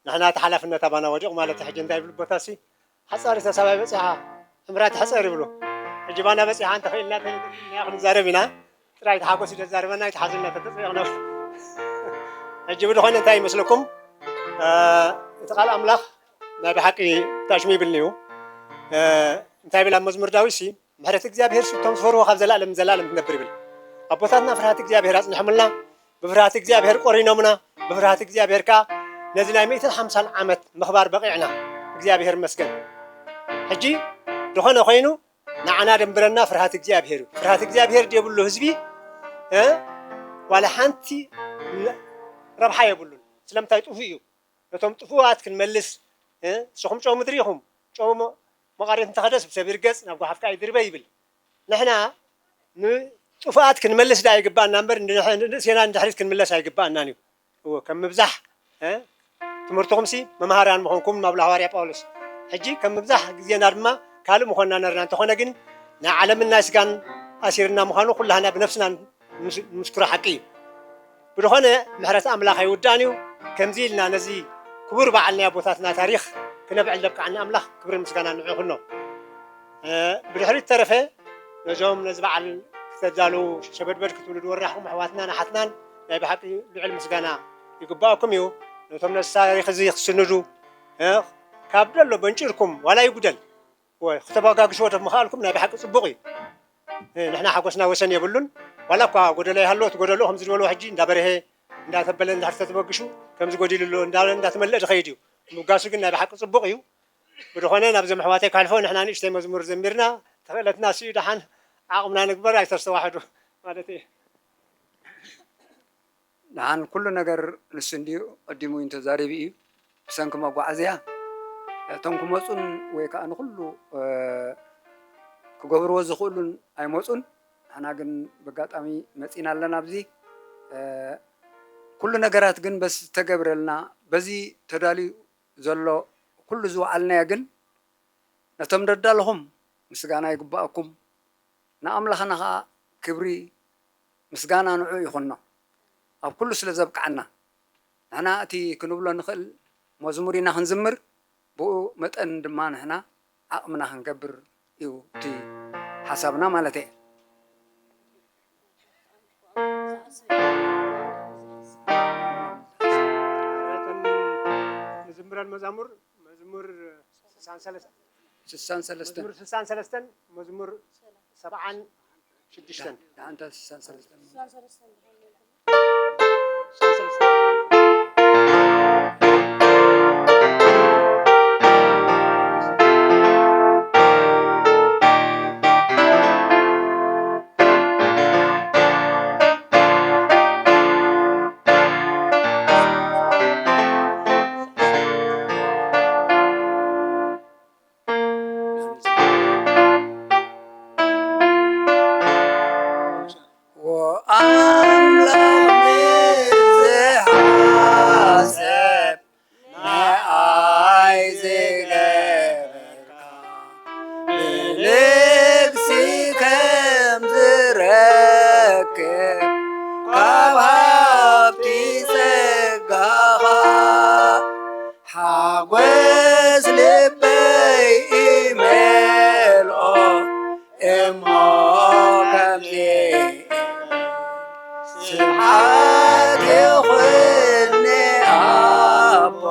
ንሕና እቲ ሓላፍነት ኣባና ወዲቑ ማለት እዩ። ሕጂ እንታይ ይብል ቦታሲ፣ ሓጻሪት ሰባይ በጺሓ፣ ዕምራ ትሕጸር ይብሉ። ሕጂ ባና በጺሓ እንተኽኢልና፣ ተ-፣ ክንዛረብ ኢና። ጥራይ ተሓጎስ እዩ ዘዛርበና፣ ኣይተሓዝልና ተተጸየቕና። ሕጂ ብድኾነ እንታይ ይመስለኩም? እ፣ እቲ ቃል ኣምላኽ ናይ ብሓቂ ታሽሙ ይብልኒ እዩ። እ፣ እንታይ ይብል ኣብ መዝሙር ዳዊት ሲ፣ ምሕረት እግዚኣብሄር ሲ፣ እቶም ዝፈርዎ ካብ ዘላለም ንዘላለም ትነብር ይብል። ኣቦታትና ፍርሃት እግዚኣብሄር ኣጽኒሖምልና፣ ብፍርሃት እግዚኣብሄር ቆሪኖምና፣ ብፍርሃት እግዚኣብሄር ከኣ ነዚ ናይ ሚእትን ሓምሳን ዓመት ምኽባር በቒዕና። እግዚኣብሄር ይመስገን። ሕጂ ድኾነ ኮይኑ ንዓና ደንብረና ፍርሃት እግዚኣብሄር እዩ። ፍርሃት እግዚኣብሄር ደይብሉ ህዝቢ፣ እ፣ ዋላ ሓንቲ ን-፣ ረብሓ የብሉን። ስለምንታይ ጥፉእ እዩ። ነቶም ጥፉኣት ክንመልስ፣ እ፣ ንስኹም ጨው ምድሪ ኢኹም። ጨው መ-፣ መቓርዮት እንተኸደስ ብሰብ ይርገጽ፣ ናብ ጓሓፍ ከኣ ይድርበ ይብል። ንሕና ንጥፉኣት ክንመልስ ደኣ ይግባኣና እምበር፣ ንድሕ-፣ ንርእሴና ንድሕሪት ክንምለስ ኣይግባኣናን እዩ። እወ፣ ከም ምብዛሕ፣ እ፣ ትምህርትኹምሲ መምሃራን ምኾንኩም፣ ናብ ሃዋርያ ጳውሎስ። ሕጂ ከም ምብዛሕ ግዜና ድማ ካልእ ምኾንና ነርና። እንተኾነ ግን ናይ ዓለምን ናይ ስጋን ኣሲርና ምዃኑ ኩላህና ብነፍስና ንምስ-፣ ንምስክሮ ሓቂ እዩ። ብዝኾነ ምሕረት ኣምላኽ ኣይውዳእን እዩ። ከምዚ ኢልና ነዚ ክቡር በዓል ናይ ኣቦታትና ታሪኽ ክነብዕል ዘብቅዓና ኣምላኽ ክብርን ምስጋናን ንዑ ይኹኖ። እ፣ ብድሕሪት ተረፈ ነዞም ነዚ በዓል ክተዳልዉ ሸበድበድ ክትብሉ ዝወራሕኩም ኣሕዋትናን ኣሓትናን ናይ ብሓቂ ልዑል ምስጋና ይግባኣኩም እዩ። ነቶም ነዚ ታሪኽ እዚ ክስንዱ፣ እ፣ ካብ ደሎ በንጭርኩም ዋላ ይጉደል ወይ ክተባጋግስዎ ተምኽኣልኩም ናይ ብሓቂ ጽቡቕ እዩ። እ፣ ንሕና ሓጎስና ወሰን የብሉን። ዋላ እኳ ጎደሎ ይሃሎ፣ እቲ ጎደሎ ከምዚ ዝበልዎ ሕጂ እንዳ በርሄ፣ እንዳ ተበለ እንድሕር ተተበግሹ፣ ከምዚ ጎዲሉ ኣሎ፣ እንዳ፣ እንዳተመልአ ዝኸይድ እዩ። ምብጋሱ ግን ናይ ብሓቂ ጽቡቕ እዩ። ብዝኾነ ናብዞም ኣሕዋተይ ከሕልፎ ንሕና ንእሽተይ መዝሙር ዘሚርና፣ ተኽእለትና ስዩ ደሓን ዓቕምና ንግበር፣ ኣይተስተዋሕዱ ማለት እዩ። ደሓን ኩሉ ነገር ንሱ እንድዩ ቀዲሙ እዩ ተዛሪቡ እዩ። ብሰንኪ መጓዓዝያ እቶም ክመፁን ወይ ከዓ ንኩሉ፣ እ፣ ክገብርዎ ዝኽእሉን ኣይመፁን። ንሕና ግን ብኣጋጣሚ መፂና ኣለና ኣብዚ። እ፣ ኩሉ ነገራት ግን በዚ ተገብረልና፣ በዚ ተዳልዩ ዘሎ ኩሉ ዝወዓልናዮ ግን ነቶም ደዳለኹም ምስጋና ይግባኣኩም። ንኣምላኽና ኸዓ ክብሪ ምስጋና ንዑ ይኹኖ። ኣብ ኩሉ ስለ ዘብቅዓና፣ ንሕና እቲ ክንብሎ ንኽእል መዝሙር ኢና ክንዝምር፣ ብኡ መጠን ድማ ንሕና ዓቕምና ክንገብር እዩ እቲ ሓሳብና ማለት እየ። እተን ንዝምረን መዛሙር መዝሙር ስሳን ሰለስተን። ስሳን ሰለስተን። መዝሙር ስሳን ሰለስተን፣ መዝሙር ሰብዓን ሽዱሽተን። ደሓንታ ስሳን ሰለስተን። ወኣምላኽ ንዝሓሰብ ንኣይ ዝገበርካ፣ ብልግሲ ከም ዝረክብ ካብ ሃብቲ ጸጋኻ፣ ሓጎስ ልበይ ይመልኦ እሞ ከምዚ ስብሓት ይኹን ንኣቦ፣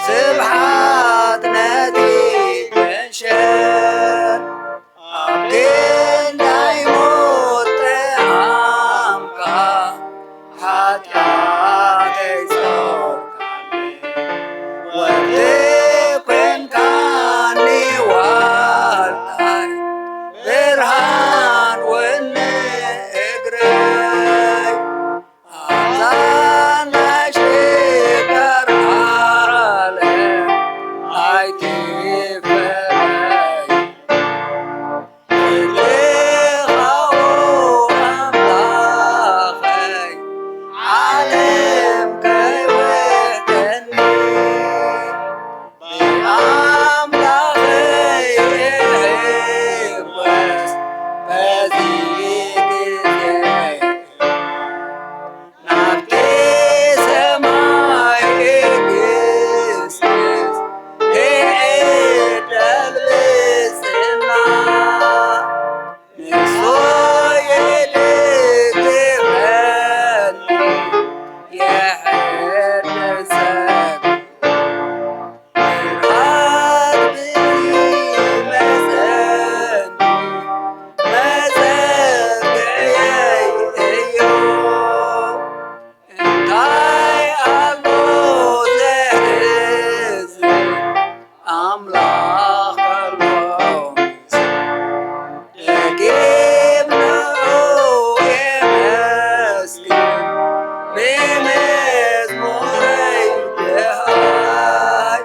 ስብሓት ነቲ ጀንሸል፣ ኣብ ክንዳይ ሞት ጠዓምካ፣ ሓጢኣተይ ጸውካለይ፣ ወዲ ኮንካኒ ዋልታይ፣ ብርሃን እውን ንእግረይ። ኣብዛ ናይ ሽግር ዓለም ኣይትፈለይ። እግርኻ ኣምላኸይ፣ ዓለም ከይወደኒ፣ ብኣምላኸይ እሕወስ በዚ ግዜ። ናብቲ ሰማይ እግስግስ፣ ክዕደል ብጽና። ንሱ ይድግፈኒ፣ ይሕድሰኒ። ብርሃን ብዝመጸኒ፣ መጸግዕየይ እዩ። እንታይ ኣሎ ዘሕዝን ኣምላኽ ከሎምስ፣ ደጊም ንዑ የመስግን ብመዝሙረይ ደሃይ።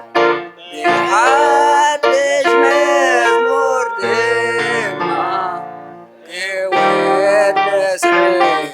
ብሓድሽ መዝሙር ድማ ክወደስ ዕድል።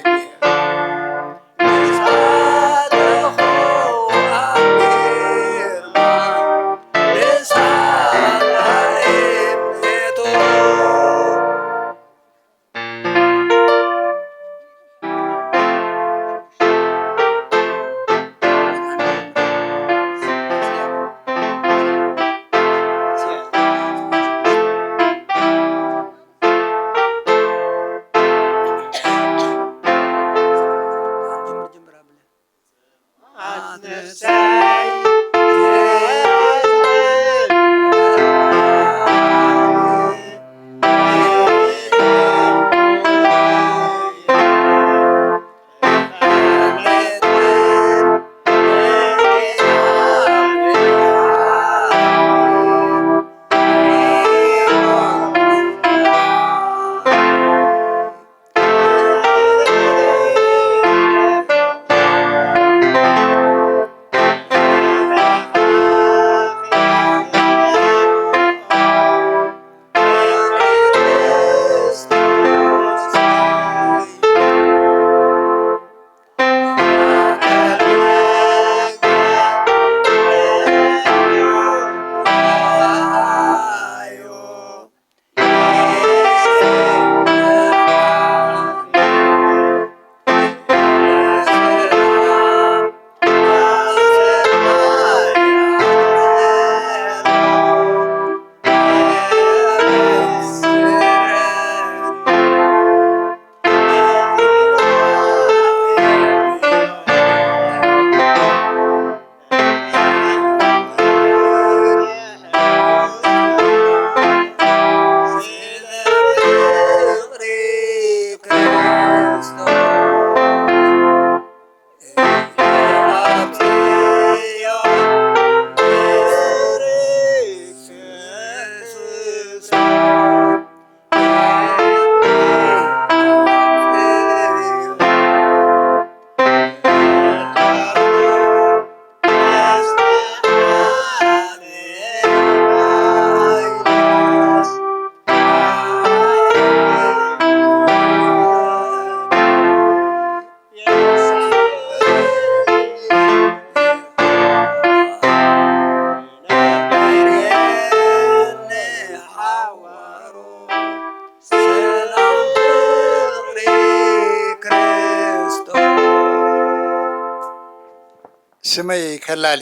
ስመይ ከላሊ፣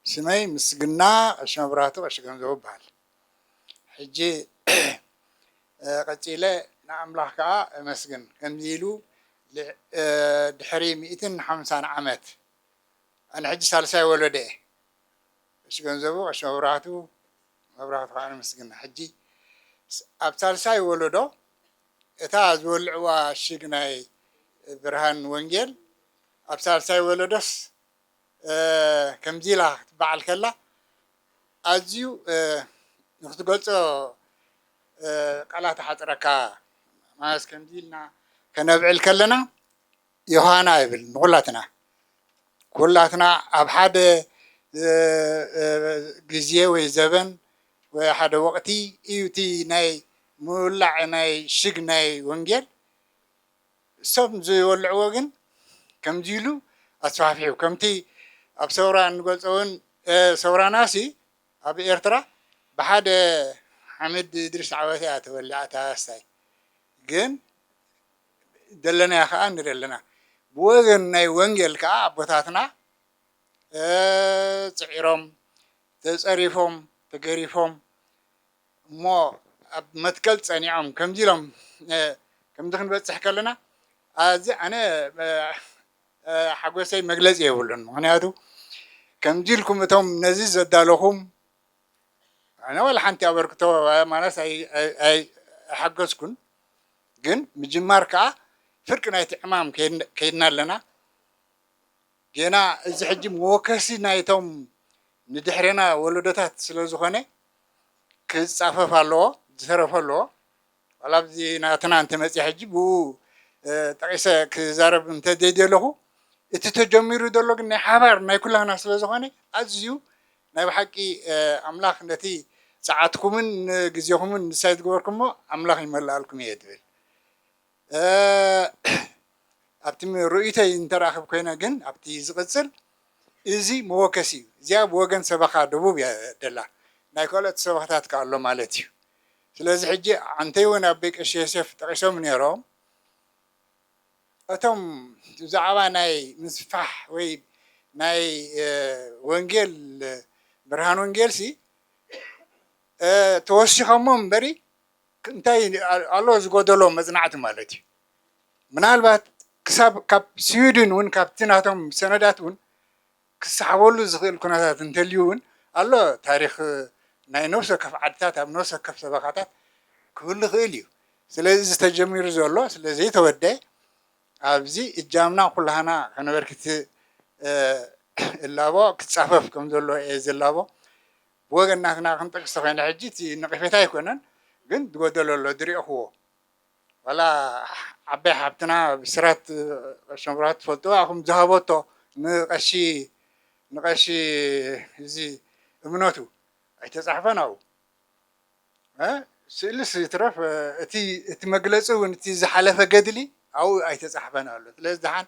ስመይ ምስግና ቀሺ መብራህቱ ቀሺ ገንዘቡ እበሃል። ሕጂ፣ እ፣ ቀጺለ ንኣምላኽ ከኣ እመስግን። ከምዚ ኢሉ ል-፣ እ፣ ድሕሪ ሚእትን ሓምሳን ዓመት፣ ኣነ ሕጂ ሳልሳይ ወለዶ እየ። ቀሺ ገንዘቡ፣ ቀሺ መብራህቱ፣ መብራህቱ ከኣ ንምስግና። ሕጂ ስ-፣ ኣብ ሳልሳይ ወለዶ እታ ዝወልዕዋ ሽግ ናይ ብርሃን ወንጌል ኣብ ሳልሳይ ወለዶስ፣ እ፣ ከምዚ ኢላ ክትበዓል ከላ ኣዝዩ፣ እ፣ ንክትገልጾ፣ እ፣ ቃላት ይሓጽረካ። ማለት ከምዚ ኢልና ከነብዕል ከለና ዮሃና ይብል ንኹላትና። ኩላትና ኣብ ሓደ፣ እ፣ እ፣ ግዜ ወይ ዘበን ወይ ሓደ ወቕቲ እዩ እቲ ናይ ምውላዕ ናይ ሽግ ናይ ወንጌል። እሶም ዝወልዕዎ ግን ከምዚ ኢሉ ኣስፋሕፊሑ፣ ከምቲ ኣብ ሰውራ እንገልጾ እውን፣ እ፣ ሰውራናሲ ኣብ ኤርትራ ብሓደ ሓምድ እድሪስ ዓወት እያ ተወሊዓ እታ ኣስታይ። ግን ደለናያ ከኣ ንርኢ ኣለና። ብወገን ናይ ወንጌል ከኣ ኣቦታትና፣ እ፣ ጽዒሮም፣ ተጸሪፎም፣ ተገሪፎም፣ እሞ ኣብ መትከል ጸኒዖም ከምዚ ኢሎም፣ እ፣ ከምዚ ክንበጽሕ ከለና፣ ኣዚ ኣነ፣ እ፣ እ፣ ሓጎሰይ መግለጺ የብሉን። ምኽንያቱ ከምዚ ኢልኩም እቶም ነዚ ዘዳለኹም፣ ኣነ ዋላ ሓንቲ ኣበርክቶ ማለት ኣይ-፣ ኣይ-፣ ኣይ-፣ ኣይሓገዝኩን። ግን ምጅማር ከኣ ፍርቂ ናይቲ ዕማም ከይድ-፣ ከይድና ኣለና። ጌና እዚ ሕጂ መወከሲ ናይቶም ንድሕሬና ወለዶታት ስለ ዝኾነ ክጻፈፍ ኣለዎ፣ ዝተረፈ ኣለዎ። ዋላ ኣብዚ ናትና እንተመጽእ ሕጂ ብኡ፣ እ፣ ጠቒሰ ክዛረብ እንተ ዘይደለኹ፣ እቲ ተጀሚሩ ዘሎ ግን ናይ ሓባር ናይ ኩላህና ስለ ዝኾነ ኣዝዩ ናይ ብሓቂ፣ እ፣ ኣምላኽ ነቲ ጸዓትኩምን ንግዜኹምን ንሳይ ዝገበርኩሞ ኣምላኽ ይመልኣልኩም እየ ዝብል። እ፣ ኣብቲ ም-፣ ርእይቶይ እንተረኽብ ኮይነ ግን ኣብቲ ዝቕጽል እዚ መወከሲ እዩ። እዚኣ ብወገን ሰበኻ ደቡብ እያ ደላ። ናይ ካልኦት ሰበኻታት ከ ኣሎ ማለት እዩ። ስለዚ ሕጂ ኣንተይ እውን ኣቦይ ቀሺ ዮሴፍ ጠቒሶም ነይሮም። እቶም ብዛዕባ ናይ ምስፋሕ ወይ ናይ፣ እ፣ ወንጌል፣ ብርሃን ወንጌልሲ፣ እ፣ ተወሲኾሞ እምበሪ እንታይ ኣሎ ዝጎደሎ መጽናዕቲ ማለት እዩ። ምናልባት ክሳብ ካብ ስዊድን እውን ካብቲ ናቶም ሰነዳት እውን ክሰሓበሉ ዝኽእል ኩነታት እንተልዩ እውን ኣሎ። ታሪኽ ናይ ነፍሲ ወከፍ ዓድታት ኣብ ነፍሲ ወከፍ ሰበኻታት ክህሉ ይኽእል እዩ። ስለዚ እዚ ተጀሚሩ ዘሎ ስለ ዘይተወደ ኣብዚ እጃምና ኩላህና ከነበርክት፣ እ፣ እላቦ ክጻፈፍ ከም ዘሎ እየ ዝላቦ። ብወገን ናትና ክንጠቅስ ተኾይነ ሕጂ እቲ ነቐፌታ ኣይኮነን፣ ግን ዝጎደሎ ኣሎ ዝሪእኽዎ። ዋላ ዓባይ ሓብትና ብስራት ቀሺ መብራህቱ ትፈልጥዋ ኢኹም፣ ዝሃበቶ ንቀሺ፣ ንቀሺ እዚ እምነቱ ኣይተጻሕፈን ኣብኡ። እ፣ ስእልስ ይትረፍ፣ እ፣ እቲ፣ እቲ መግለጺ እውን እቲ ዝሓለፈ ገድሊ ኣብኡ ኣይተጻሕፈን ኣሎ። ስለዚ ደሓን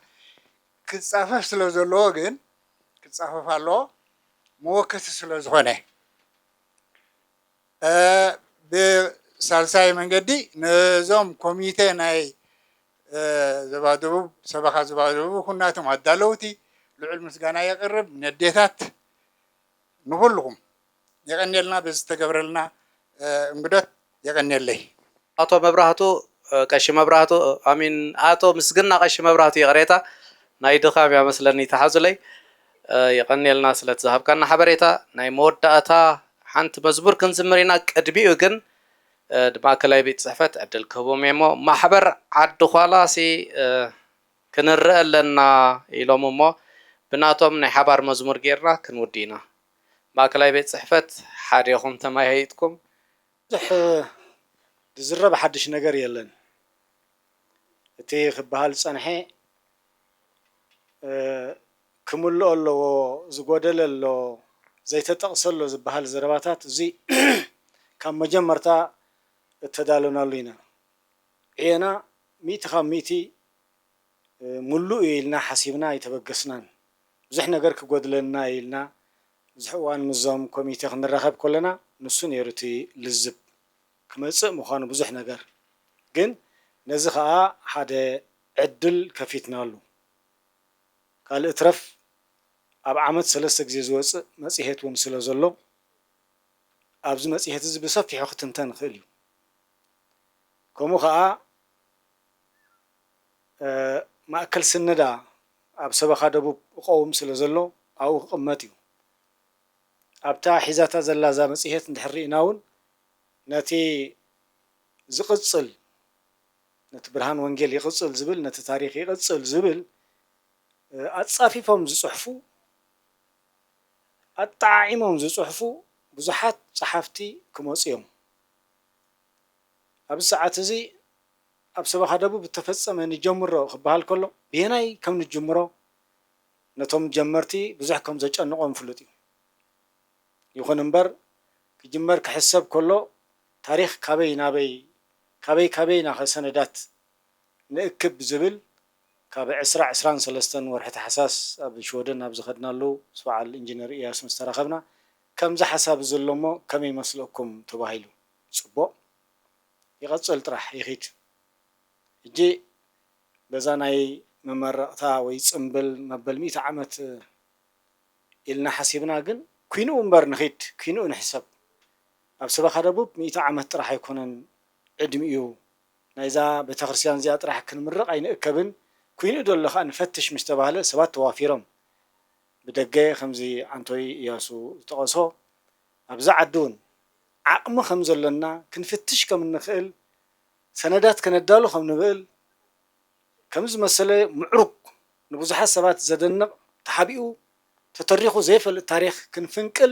ክጻፈፍ ስለ ዘለዎ ግን ክጻፈፍ ኣለዎ፣ መወከሲ ስለ ዝኾነ። እ፣ ብሳልሳይ መንገዲ ነዞም ኮሚቴ ናይ፣ እ፣ ዞባ ደቡብ፣ ሰበኻ ዞባ ደቡብ ኩናቶም ኣዳለውቲ ልዑል ምስጋና የቕርብ። ነዴታት ንኹልኹም የቐንየልና፣ በዚ ዝተገብረልና፣ እ፣ እንግዶት የቐንየለይ። ኣቶ መብራህቱ፣ እ፣ ቀሺ መብራህቱ፣ እ፣ ኣሚን፣ ኣቶ ምስግና ቀሺ መብራህቱ፣ ይቕሬታ፣ ናይ ድኻም እያ መስለኒ፣ ተሓዙለይ። እ፣ የቐንየልና ስለ ዝሃብካና ሓበሬታ። ናይ መወዳእታ ሓንቲ መዝሙር ክንዝምር ኢና። ቅድሚኡ ግን፣ እ፣ ንማእከላይ ቤት ጽሕፈት ዕድል ክህቦም እየ እሞ፣ ማሕበር ዓዲ ኳላሲ፣ እ፣ ክንረአ ኣለና ኢሎም እሞ፣ ብናቶም ናይ ሓባር መዝሙር ጌርና ክንውዲ ኢና። ማእከላይ ቤት ጽሕፈት ሓዲኹም ተመያይጥኩም። ብዙሕ ዝዝረብ ሓድሽ ነገር የለን። እቲ ክበሃል ዝጸንሐ፣ እ፣ ክምልኦ ኣለዎ፣ ዝጎደለ ኣሎ፣ ዘይተጠቕሰ ኣሎ ዝበሃል ዘረባታት፣ እዚ ካብ መጀመርታ እተዳለናሉ ኢና። ዕየና ሚእቲ ካብ ሚእቲ፣ እ፣ ምሉእ እዩ ኢልና ሓሲብና ኣይተበገስናን። ብዙሕ ነገር ክጎድለና እዩ ኢልና ብዙሕ እዋን ምስዞም ኮሚቴ ክንራኸብ ከለና ንሱ ነይሩ እቲ ልዝብ። ክመጽእ ምዃኑ ብዙሕ ነገር። ግን ነዚ ኸኣ ሓደ ዕድል ከፊትናሉ። ካልእ ትረፍ ኣብ ዓመት ሰለስተ ግዜ ዝወፅእ መፅሄት እውን ስለ ዘሎ ኣብዚ መፅሄት እዚ ብሰፊሑ ክትንተን ይኽእል እዩ። ከምኡ ከዓ ማእከል ስነዳ ኣብ ሰበኻ ደቡብ እቐውም ስለ ዘሎ ኣብኡ ክቕመጥ እዩ። ኣብታ ሒዛታ ዘላ እዛ መፅሄት እንድሕር ርኢና እውን ነቲ ዝቕፅል ነቲ ብርሃን ወንጌል ይቕፅል ዝብል ነቲ ታሪኽ ይቕፅል ዝብል ኣፃፊፎም ዝፅሕፉ ኣጠዓዒሞም ዝፅሕፉ ብዙሓት ፀሓፍቲ ክመፁ እዮም። ኣብዚ ሰዓት እዚ ኣብ ሰበኻ ደቡብ እተፈፀመ ንጀምሮ ክበሃል ከሎ ብየናይ ከም ንጅምሮ ነቶም ጀመርቲ ብዙሕ ከም ዘጨንቖም ፍሉጥ እዩ። ይኹን እምበር ክጅመር ክሕሰብ ከሎ ታሪኽ ካበይ ናበይ ካበይ ካበይ ናኸ ሰነዳት ንእክብ ዝብል ካብ ዕስራ ዕስራን ሰለስተን ወርሒ ታሕሳስ ኣብ ሽወደን ኣብ ዝኸድናሉ ምስ በዓል ኢንጂነር ኢያሱ ምስ ተራኸብና ከምዚ ሓሳብ እዚ ኣሎ እሞ ከመይ ይመስለኩም ተባሂሉ። ፅቡቕ ይቐፅል ጥራሕ ይኺድ። ሕጂ በዛ ናይ መመረቕታ ወይ ፅምብል መበል ሚእቲ ዓመት ኢልና ሓሲብና ግን ኲንኡ እምበር ንኺድ ኲንኡ ንሕሰብ። ኣብ ሰበኻ ደቡብ ሚእቲ ዓመት ጥራሕ ኣይኮነን ዕድሚኡ ናይዛ ቤተክርስትያን እዚኣ ጥራሕ ክንምረቕ ኣይንእከብን ኲንኡ ዶ ኣሎ ከዓ ንፈትሽ ምስ ተባህለ ሰባት ተዋፊሮም ብደገ ከምዚ ኣንቶይ እያሱ ዝጠቐሶ ኣብዚ ዓዲ እውን ዓቕሚ ከም ዘሎና ክንፍትሽ ከም እንኽእል ሰነዳት ከነዳሉ ከም ንኽእል ከም ዝመሰለ ምዕሩግ ንብዙሓት ሰባት ዘደንቕ ተሓቢኡ ተተሪኹ ዘይፈልጥ ታሪኽ ክንፍንቅል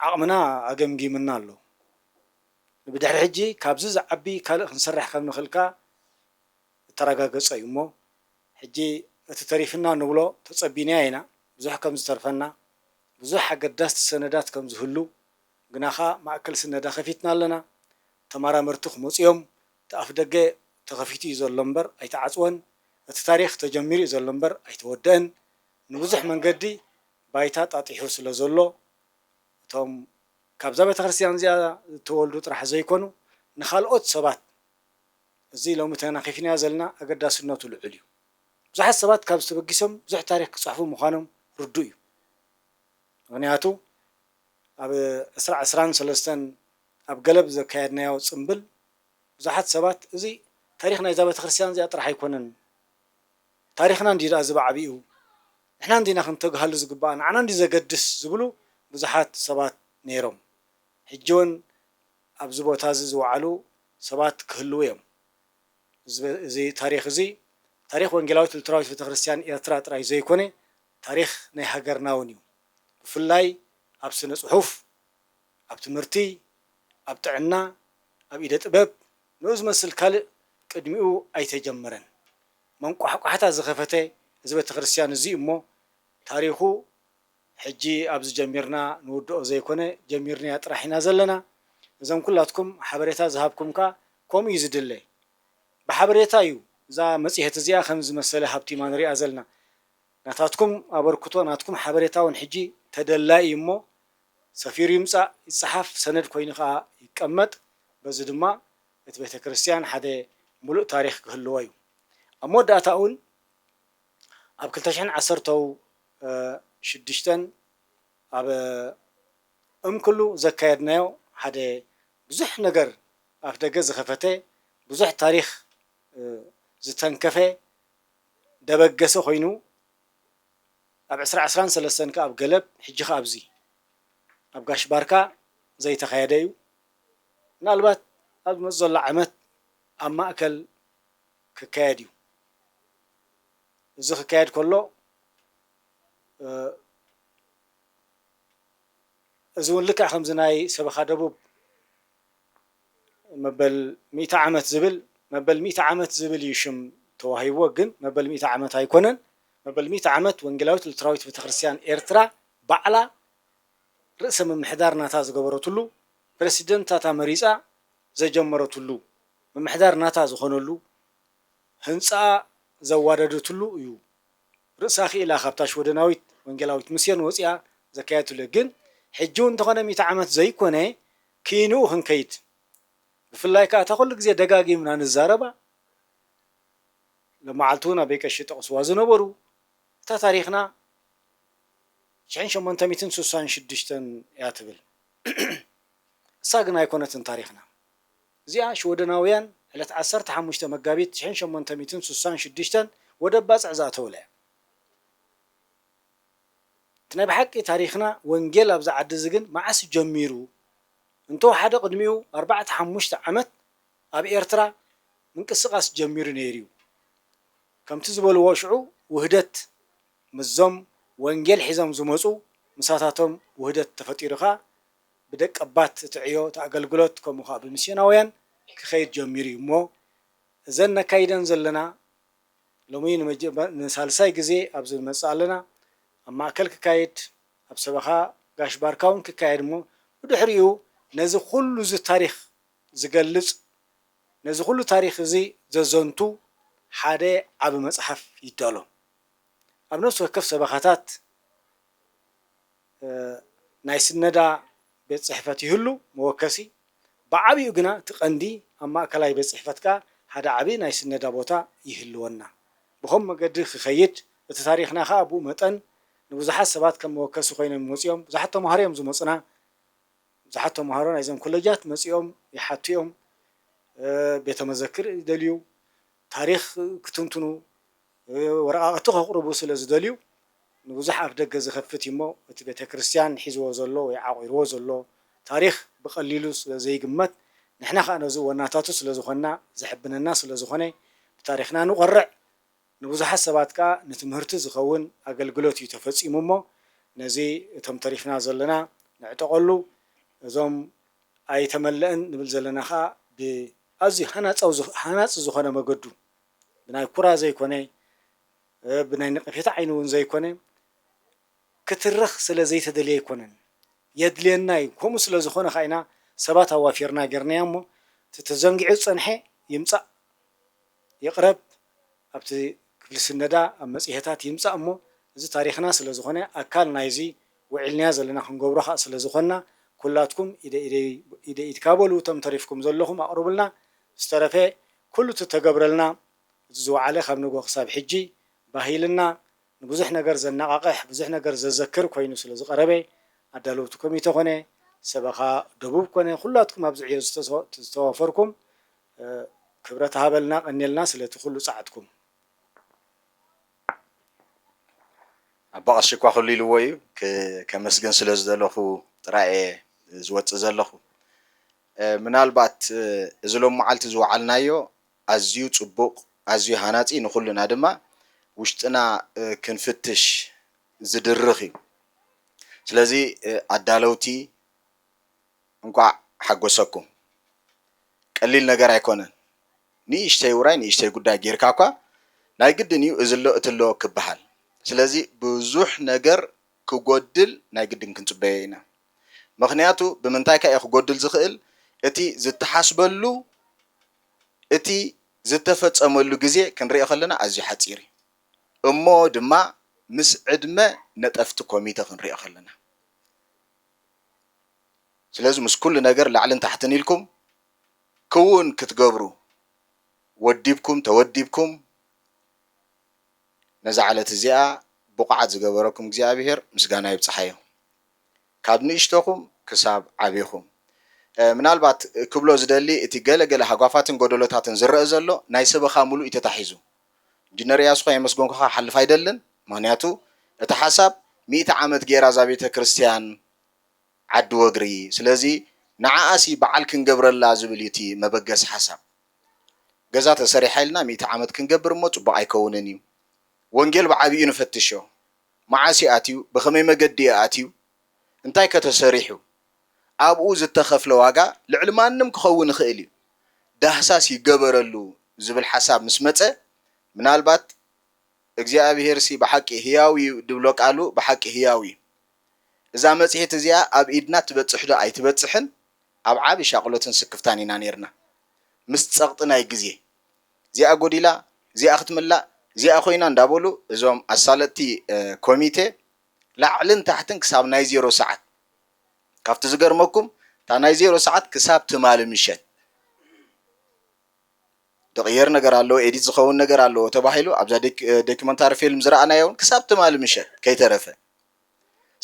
ዓቕምና ኣገምጊምና ኣሎ። ብድሕሪ ሕጂ ካብዚ ዝዓቢ ካልእ ክንሰርሕ ከም ንኽእል ከኣ እተረጋገጸ እዩ እሞ ሕጂ እቲ ተሪፍና ንብሎ ተጸቢናዮ ኢና ብዙሕ ከም ዝተርፈና ብዙሕ ኣገዳስቲ ሰነዳት ከም ዝህሉ ግና ኸኣ ማእከል ስነዳ ከፊትና ኣለና። ተመራመርቲ ክመጹ እዮም። እቲ ኣፍደገ ተኸፊቱ እዩ ዘሎ እምበር ኣይተዓጽወን። እቲ ታሪኽ ተጀሚሩ እዩ ዘሎ እምበር ኣይተወደአን። ንብዙሕ መንገዲ ባይታ ጣጢሑ ስለ ዘሎ እቶም ካብዛ ቤተክርስትያን እዚኣ ዝተወልዱ ጥራሕ ዘይኮኑ ንኻልኦት ሰባት እዚ ሎሚ ተናኺፍናዮ ዘለና ኣገዳስነቱ ልዑል እዩ። ብዙሓት ሰባት ካብዚ ተበጊሶም ብዙሕ ታሪኽ ክፅሕፉ ምዃኖም ርዱእ እዩ። ምኽንያቱ ኣብ ዕስራ ዕስራን ሰለስተን ኣብ ገለብ ዘካየድናዮ ፅምብል ብዙሓት ሰባት እዚ ታሪኽ ናይዛ ቤተክርስትያን እዚኣ ጥራሕ ኣይኮነን ታሪኽና እንዲ ደኣ ዝባዕብኡ ንሕና እንዲና ክንተግሃሉ ዝግባእ ንዓና እንዲ ዘገድስ ዝብሉ ብዙሓት ሰባት ነይሮም። ሕጂ እውን ኣብዚ ቦታ እዚ ዝወዓሉ ሰባት ክህልዉ እዮም። እዚ ታሪኽ እዚ ታሪኽ ወንጌላዊት ሉተራዊት ቤተክርስትያን ኤርትራ ጥራይ ዘይኮነ ታሪኽ ናይ ሃገርና እውን እዩ። ብፍላይ ኣብ ስነ ፅሑፍ ኣብ ትምህርቲ፣ ኣብ ጥዕና፣ ኣብ ኢደ ጥበብ ንኡ ዝመስል ካልእ ቅድሚኡ ኣይተጀመረን። መንቋሕቋሕታ ዝኸፈተ እዚ ቤተክርስትያን እዚ እሞ ታሪኹ ሕጂ ኣብዚ ጀሚርና ንውድኦ ዘይኮነ ጀሚርናያ ጥራሕ ኢና ዘለና። እዞም ኩላትኩም ሓበሬታ ዝሃብኩም ከኣ ከምኡ እዩ ዝድለ። ብሓበሬታ እዩ እዛ መፅሄት እዚኣ ከም ዝመሰለ ሃብቲማ ንሪኣ ዘለና። ናታትኩም ኣበርክቶ ናትኩም ሓበሬታ እውን ሕጂ ተደላይ እዩ እሞ ሰፊሩ ይምፃእ ይፀሓፍ ሰነድ ኮይኑ ከዓ ይቀመጥ። በዚ ድማ እቲ ቤተ ክርስቲያን ሓደ ሙሉእ ታሪክ ክህልዎ እዩ። ኣብ መወዳእታ እውን ኣብ ክልተ ሽሕን ዓሰርተው ሽዱሽተን ኣብ እምክሉ ዘካየድናዮ ሓደ ብዙሕ ነገር ኣፍ ደገ ዝኸፈተ ብዙሕ ታሪክ ዝተንከፈ ደበገሰ ኮይኑ ኣብ ዕስራ ዕስራን ሰለስተን ከኣ ኣብ ገለብ ሕጂ ከኣ ኣብዚ ኣብ ጋሽ ባርካ ዘይተኻየደ እዩ። ምናልባት ኣብ ዝመጽእ ዘሎ ዓመት ኣብ ማእከል ክካየድ እዩ። እዚ ክካየድ ከሎ እዚ እውን ልክዕ ከምዚ ናይ ሰበኻ ደቡብ መበል ሚእቲ ዓመት ዝብል መበል ሚእቲ ዓመት ዝብል እዩ ሽም ተዋሂብዎ፣ ግን መበል ሚእቲ ዓመት ኣይኮነን። መበል ሚእቲ ዓመት ወንጌላዊት ሉተራዊት ቤተክርስትያን ኤርትራ ባዕላ ርእሰ ምምሕዳር ናታ ዝገበረትሉ፣ ፕረሲደንት ናታ መሪጻ ዘጀመረትሉ፣ ምምሕዳር ናታ ዝኾነሉ፣ ህንጻኣ ዘዋደደትሉ እዩ። ርእሳ ክኢላ ካብታ ሽወደናዊት ወንጌላዊት ሚስዮን ወጺኣ ዘካየደትሉ። ግን ሕጂ እውን እንተኾነ ሚእቲ ዓመት ዘይኮነ ኪንኡ ክንከይድ ብፍላይ ከኣ እታ ኩሉ ግዜ ደጋጊምና ንዛረባ ሎመዓልቲ እውን ኣበይ ቀሺ ጠቕስዋ ዝነበሩ እታ ታሪኽና ሽሕን ሸሞንተ ሚእትን ስሳን ሽዱሽተን እያ ትብል። እሳ ግን ኣይኮነትን ታሪኽና። እዚኣ ሽወደናውያን ዕለት ዓሰርተ ሓሙሽተ መጋቢት ሽሕን ሸሞንተ ሚእትን ስሳን ሽዱሽተን ወደ ባጽዕ ዝኣተውላ እያ። እቲ ናይ ብሓቂ ታሪኽና ወንጌል ኣብዚ ዓዲ እዚ ግን መዓስ ጀሚሩ? እንተወሓደ ቅድሚኡ ኣርባዕተ ሓሙሽተ ዓመት ኣብ ኤርትራ ምንቅስቓስ ጀሚሩ ነይሩ እዩ። ከምቲ ዝበልዎ ሽዑ ውህደት ምስዞም ወንጌል ሒዞም ዝመፁ ምሳታቶም ውህደት ተፈጢሩ ኸዓ ብደቀባት እቲ ዕዮ እቲ ኣገልግሎት ከምኡ ኸዓ ብሚስዮናውያን ክኸይድ ጀሚሩ እዩ እሞ እዘን ነካይደን ዘለና ሎሚ ንመጀመ- ንሳልሳይ ግዜ ኣብዚ ንመፅእ ኣለና። ኣብ ማእከል ክካየድ ኣብ ሰበኻ ጋሽ ባርካ እውን ክካየድ እሞ ብድሕሪኡ ነዚ ኩሉ እዚ ታሪኽ ዝገልፅ ነዚ ኩሉ ታሪኽ እዚ ዘዘንቱ ሓደ ዓቢ መፅሓፍ ይዳሎ። ኣብ ነፍሲ ወከፍ ሰበኻታት ናይ ስነዳ ቤት ፅሕፈት ይህሉ መወከሲ። ብዓብኡ ግና እቲ ቀንዲ ኣብ ማእከላይ ቤት ፅሕፈት ከኣ ሓደ ዓቢ ናይ ስነዳ ቦታ ይህልወና። ብኸም መገዲ ክኸይድ እቲ ታሪኽና ከኣ ብኡ መጠን ንብዙሓት ሰባት ከም መወከሲ ኮይኖም ይመፁ እዮም። ብዙሓት ተምሃሮ እዮም ዝመፁና። ብዙሓት ተምሃሮ ናይዞም ኮለጃት መፂኦም ይሓቱ እዮም። ቤተ መዘክር ይደልዩ፣ ታሪኽ ክትንትኑ፣ ወረቓቕቲ ከቕርቡ ስለ ዝደልዩ ንብዙሕ ኣፍ ደገ ዝኸፍት እዩ እሞ እቲ ቤተ ክርስቲያን ሒዝዎ ዘሎ ወይ ዓቑርዎ ዘሎ ታሪኽ ብቐሊሉ ስለ ዘይግመት ንሕና ከዓ ነዚ ወናታቱ ስለ ዝኾንና ዘሕብነና ስለ ዝኾነ ብታሪኽና ንቖርዕ ንብዙሓት ሰባት ከኣ ንትምህርቲ ዝኸውን ኣገልግሎት እዩ ተፈጺሙ እሞ ነዚ እቶም ተሪፍና ዘለና ንዕጠቐሉ። እዞም ኣይተመለእን ንብል ዘለና ከኣ ብኣዝዩ ሃናጻዊ ሃናጺ ዝኾነ መገዱ ብናይ ኩራ ዘይኮነ ብናይ ነቐፌታ ዓይኒ እውን ዘይኮነ ክትረኽ ስለ ዘይተደልየ ኣይኮነን፣ የድልየና እዩ። ከምኡ ስለ ዝኾነ ከኣ ኢና ሰባት ኣዋፊርና ጌርናዮ እሞ እቲ ተዘንጊዑ ዝጸንሐ ይምጻእ ይቕረብ፣ ኣብቲ ክፍሊ ስነዳ ኣብ መጽሔታት ይምጻእ እሞ እዚ ታሪኽና ስለ ዝኾነ ኣካል ናይዚ ውዒልናዮ ዘለና ክንገብሮ ከኣ ስለ ዝኾንና ኩላትኩም ኢደ ኢደ ኢደ ኢድካ በሉ እቶም ተሪፍኩም ዘለኹም ኣቕርቡልና። ዝተረፈ ኩሉ እቲ ተገብረልና እቲ ዝወዓለ ካብ ንግሆ ክሳብ ሕጂ ባህልና ንብዙሕ ነገር ዘነቓቕሕ፣ ብዙሕ ነገር ዘዘክር ኮይኑ ስለ ዝቐረበ፣ ኣዳለውቲ ኮሚተ ኮነ፣ ሰበኻ ደቡብ ኮነ፣ ኩላትኩም ኣብዚ ዕዮ ዝተሰ-፣ ዝተዋፈርኩም፣ እ፣ ክብረት ሃበልና፣ ቀንየልና ስለቲ ኩሉ ጻዕትኩም። ኣባ ቀሺ እኳ ኩሉ ኢልዎ እዩ፣ ክ-፣ ከመስግን ስለ ዝደለኹ ጥራይ እየ ዝወጽእ ዘለኹ። እ፣ ምናልባት፣ እ፣ እዚ ሎም መዓልቲ ዝወዓልናዮ ኣዝዩ ጽቡቕ፣ ኣዝዩ ሃናጺ፣ ንኹልና ድማ ውሽጥና፣ እ፣ ክንፍትሽ ዝድርኽ እዩ። ስለዚ፣ እ፣ ኣዳለውቲ እንቋዕ ሓጎሰኩም። ቀሊል ነገር ኣይኮነን። ንእሽተይ ውራይ፣ ንእሽተይ ጉዳይ ጌርካ እኳ ናይ ግድን እዩ እዚ ኣሎ፣ እቲ ኣሎ ክበሃል። ስለዚ ብዙሕ ነገር ክጎድል ናይ ግድን ክንጽበዮ ኢና። ምኽንያቱ ብምንታይ ከ እዩ ክጎድል ዝኽእል? እቲ ዝተሓስበሉ፣ እቲ ዝተፈጸመሉ ግዜ ክንሪኦ ከለና ኣዝዩ ሓጺር እዩ። እሞ ድማ ምስ ዕድመ ነጠፍቲ ኮሚተ ክንሪኦ ከለና። ስለዚ ምስ ኩሉ ነገር ላዕልን ታሕትን ኢልኩም ክውን ክትገብሩ ወዲብኩም፣ ተወዲብኩም ነዛ ዕለት እዚኣ ብቑዓት ዝገበረኩም እግዚኣብሄር ምስጋና ይብጽሓዮ። ካብ ንእሽቶኹም ክሳብ ዓቢኹም። እ፣ ምናልባት ክብሎ ዝደሊ እቲ ገለ ገለ ሃጓፋትን ጎደሎታትን ዝረአ ዘሎ ናይ ሰበኻ ሙሉእ እዩ ተታሒዙ። ኢንጂነር እያሱ ከየመስገንኩኻ ክሓልፍ ኣይደልን። ምኽንያቱ እቲ ሓሳብ ሚእቲ ዓመት ገይራ እዛ ቤተ ክርስቲያን ዓዲ ወግሪ። ስለዚ ንዓኣሲ በዓል ክንገብረላ ዝብል እዩ እቲ መበገሲ ሓሳብ። ገዛ ተሰሪሓ ኢልና ሚእቲ ዓመት ክንገብር እሞ ጽቡቕ ኣይከውንን እዩ። ወንጌል ብዓቢኡ ንፈትሾ። መዓስ እዩ ኣትዩ? ብኸመይ መገዲ እዩ ኣትዩ? እንታይ ከ ተሰሪሑ? ኣብኡ ዝተኸፍለ ዋጋ ልዕሊ ማንም ክኸውን ይኽእል እዩ። ዳህሳስ ይገበረሉ ዝብል ሓሳብ ምስ መጸ፣ ምናልባት እግዚኣብሄርሲ ብሓቂ ህያው እዩ ድብሎ ቃሉ ብሓቂ ህያው እዩ። እዛ መጽሔት እዚኣ ኣብ ኢድና ትበጽሕ ዶ ኣይትበጽሕን ኣብ ዓቢ ሻቕሎትን ስክፍታን ኢና ኔርና። ምስ ጸቕጢ ናይ ግዜ፣ እዚኣ ጎዲላ፣ እዚኣ ክትምላእ፣ እዚኣ ኮይና እንዳበሉ እዞም ኣሳለጥቲ፣ እ፣ ኮሚቴ ላዕልን ታሕትን ክሳብ ናይ ዜሮ ሰዓት፣ ካብቲ ዝገርመኩም እታ ናይ ዜሮ ሰዓት ክሳብ ትማሊ ምሸት ድቕየር ነገር ኣለዎ፣ ኤዲት ዝኸውን ነገር ኣለዎ ተባሂሉ ኣብዛ ዶክ-፣ እ፣ ዶክመንታሪ ፊልም ዝረኣናዮ እውን ክሳብ ትማሊ ምሸት ከይተረፈ።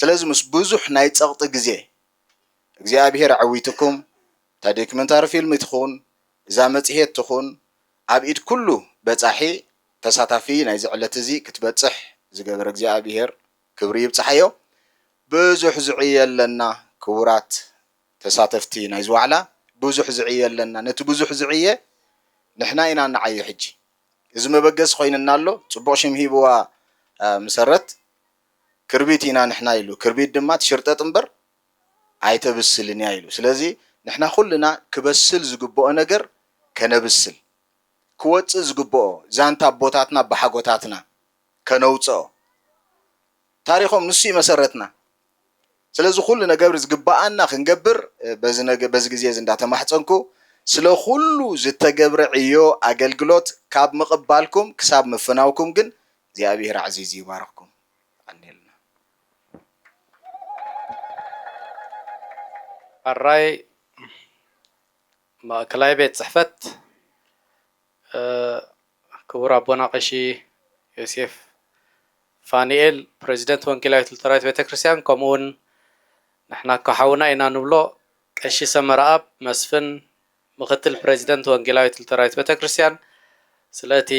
ስለዚ ምስ ብዙሕ ናይ ጸቕጢ ግዜ እግዚኣብሔር ኣዕዊትኩም፣ እታ ዶክመንታሪ ፊልም ትኹን፣ እዛ መጽሔት ትኹን፣ ኣብ ኢድ ኩሉ በጻሒ ተሳታፊ ናይዚ ዕለት እዚ ክትበጽሕ ዝገበረ እግዚኣብሔር ክብሪ ይብጽሓዮ። ብዙሕ ዝዕየ ኣለና ክቡራት ተሳተፍቲ ናይዚ ዋዕላ፣ ብዙሕ ዝዕየ ኣለና። ነቲ ብዙሕ ዝዕየ ንሕና ኢና ንዓዮ ሕጂ። እዚ መበገሲ ኮይንና ኣሎ። ጽቡቕ ሽም ሂብዋ፣ እ፣ መሰረት። ክርቢት ኢና ንሕና ኢሉ። ክርቢት ድማ ትሽርጠጥ እምበር ኣይተብስልን እያ ኢሉ። ስለዚ ንሕና ኩልና ክበስል ዝግብኦ ነገር ከነብስል፣ ክወጽእ ዝግብኦ ዛንታ ኣቦታትና ብሓጎታትና ከነውጽኦ። ታሪኾም ንሱ እዩ መሰረትና። ስለዚ ኩሉ ነገር ዝግብኣና ክንገብር፣ እ፣ በዚ ነገ-፣ በዚ ግዜ እዚ እንዳተማሕጸንኩ፣ ስለ ኩሉ ዝተገብረ ዕዮ ኣገልግሎት ካብ ምቕባልኩም ክሳብ ምፍናውኩም ግን እግዚኣብሔር ኣዕዚዙ ይባርኽኩም። ኣኔልና። ኣራይ ማእከላይ ቤት ጽሕፈት፣ እ፣ ክቡር ኣቦና ቀሺ ዮሴፍ ፋኒኤል፣ ፕረዚደንት ወንጌላዊት ሉተራዊት ቤተክርስትያን፣ ከምኡ እውን ንሕና እኮ ሓውና ኢና ንብሎ ቀሺ ሰመረኣብ መስፍን፣ ምኽትል ፕረዚደንት ወንጌላዊት ሉተራዊት ቤተክርስትያን፣ ስለ እቲ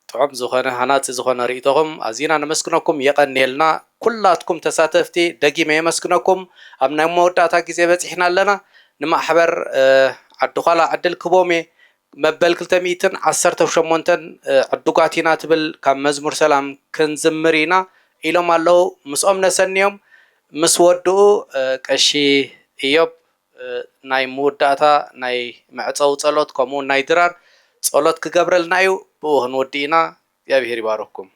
ጥዑም ዝኾነ ሃናጺ ዝኾነ ርእይቶኹም ኣዚና ነመስግነኩም። የቐንየልና። ኩላትኩም ተሳተፍቲ ደጊመ የመስግነኩም። ኣብ ናይ መወዳእታ ግዜ በጺሕና ኣለና። ንማሕበር፣ እ፣ ዓዲ ዃላ ዕድል ክቦም እየ። መበል ክልተ ሚእትን ዓሰርተ ሸሞንተን፣ እ፣ ዕዱጋት ኢና ትብል ካብ መዝሙር ሰላም ክንዝምር ኢና ኢሎም ኣለዉ። ምስኦም ነሰንዮም። ምስ ወድኡ፣ እ፣ ቀሺ እዮብ፣ እ፣ ናይ ምውዳእታ ናይ መዕጸዊ ጸሎት ከምኡ እውን ናይ ድራር ጸሎት ክገብረልና እዩ። ብኡ ክንወዲ ኢና። እግዚኣብሔር ይባረኩም።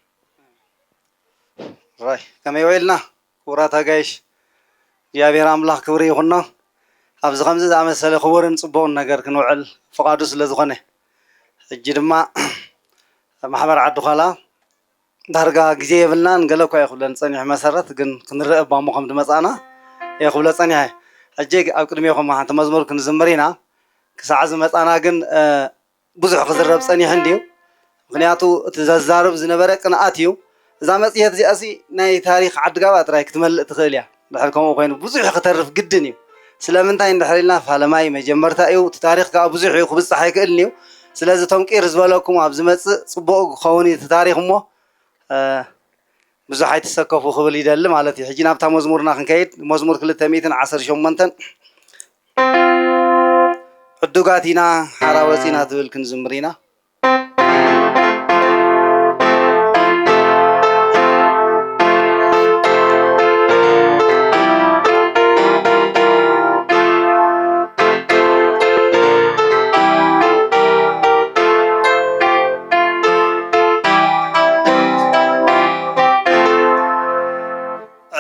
ራይ ከመይ ውዒልና ክቡራት ኣጋይሽ፣ እግዚኣብሔር ኣምላኽ ክብሪ ይኹኖ። ኣብዚ ከምዚ ዝኣመሰለ ክቡርን ጽቡቕን ነገር ክንውዕል ፍቓዱ ስለ ዝኾነ፣ ሕጂ ድማ ማሕበር ዓዲ ዃላ ዳርጋ ግዜ የብልናን፣ ገለ እኳ እየ ክብለን ጸኒሑ መሰረት፣ ግን ክንረአ እባ እሞ ከም ዝመጻእና እየ ክብሎ ጸኒሐ። ሕጂ ኣብ ቅድሜኹም ሓንቲ መዝሙር ክንዝምር ኢና። ክሳዕ ዝመጻና ግን ብዙሕ ክዝረብ ጸኒሑ እንድዩ። ምኽንያቱ እቲ ዘዛርብ ዝነበረ ቅንኣት እዩ። እዛ መጽሔት እዚኣሲ ናይ ታሪኽ ዓዲ ጋባ ጥራይ ክትመልእ ትኽእል እያ። ድሕር ከምኡ ኮይኑ ብዙሕ ከተርፍ ግድን እዩ። ስለምንታይ እንድሕር ኢልና ፋለማይ መጀመርታ እዩ። እቲ ታሪኽ ከዓ ብዙሕ እዩ ክብጻሕ ኣይክእልን እዩ። ስለዚ እቶም ቂር ዝበለኩም ኣብ ዝመጽእ ጽቡቕ ክኸውን እዩ እቲ ታሪኽ እሞ ብዙሕ ኣይትሰከፉ ክብል ይደሊ ማለት እዩ። ሕጂ ናብታ መዝሙርና ክንከይድ መዝሙር ክልተ ሚእትን ዓሰርተ ሸሞንተን ዕዱጋት ኢና ሓራ ወፂና ትብል ክንዝምር ኢና።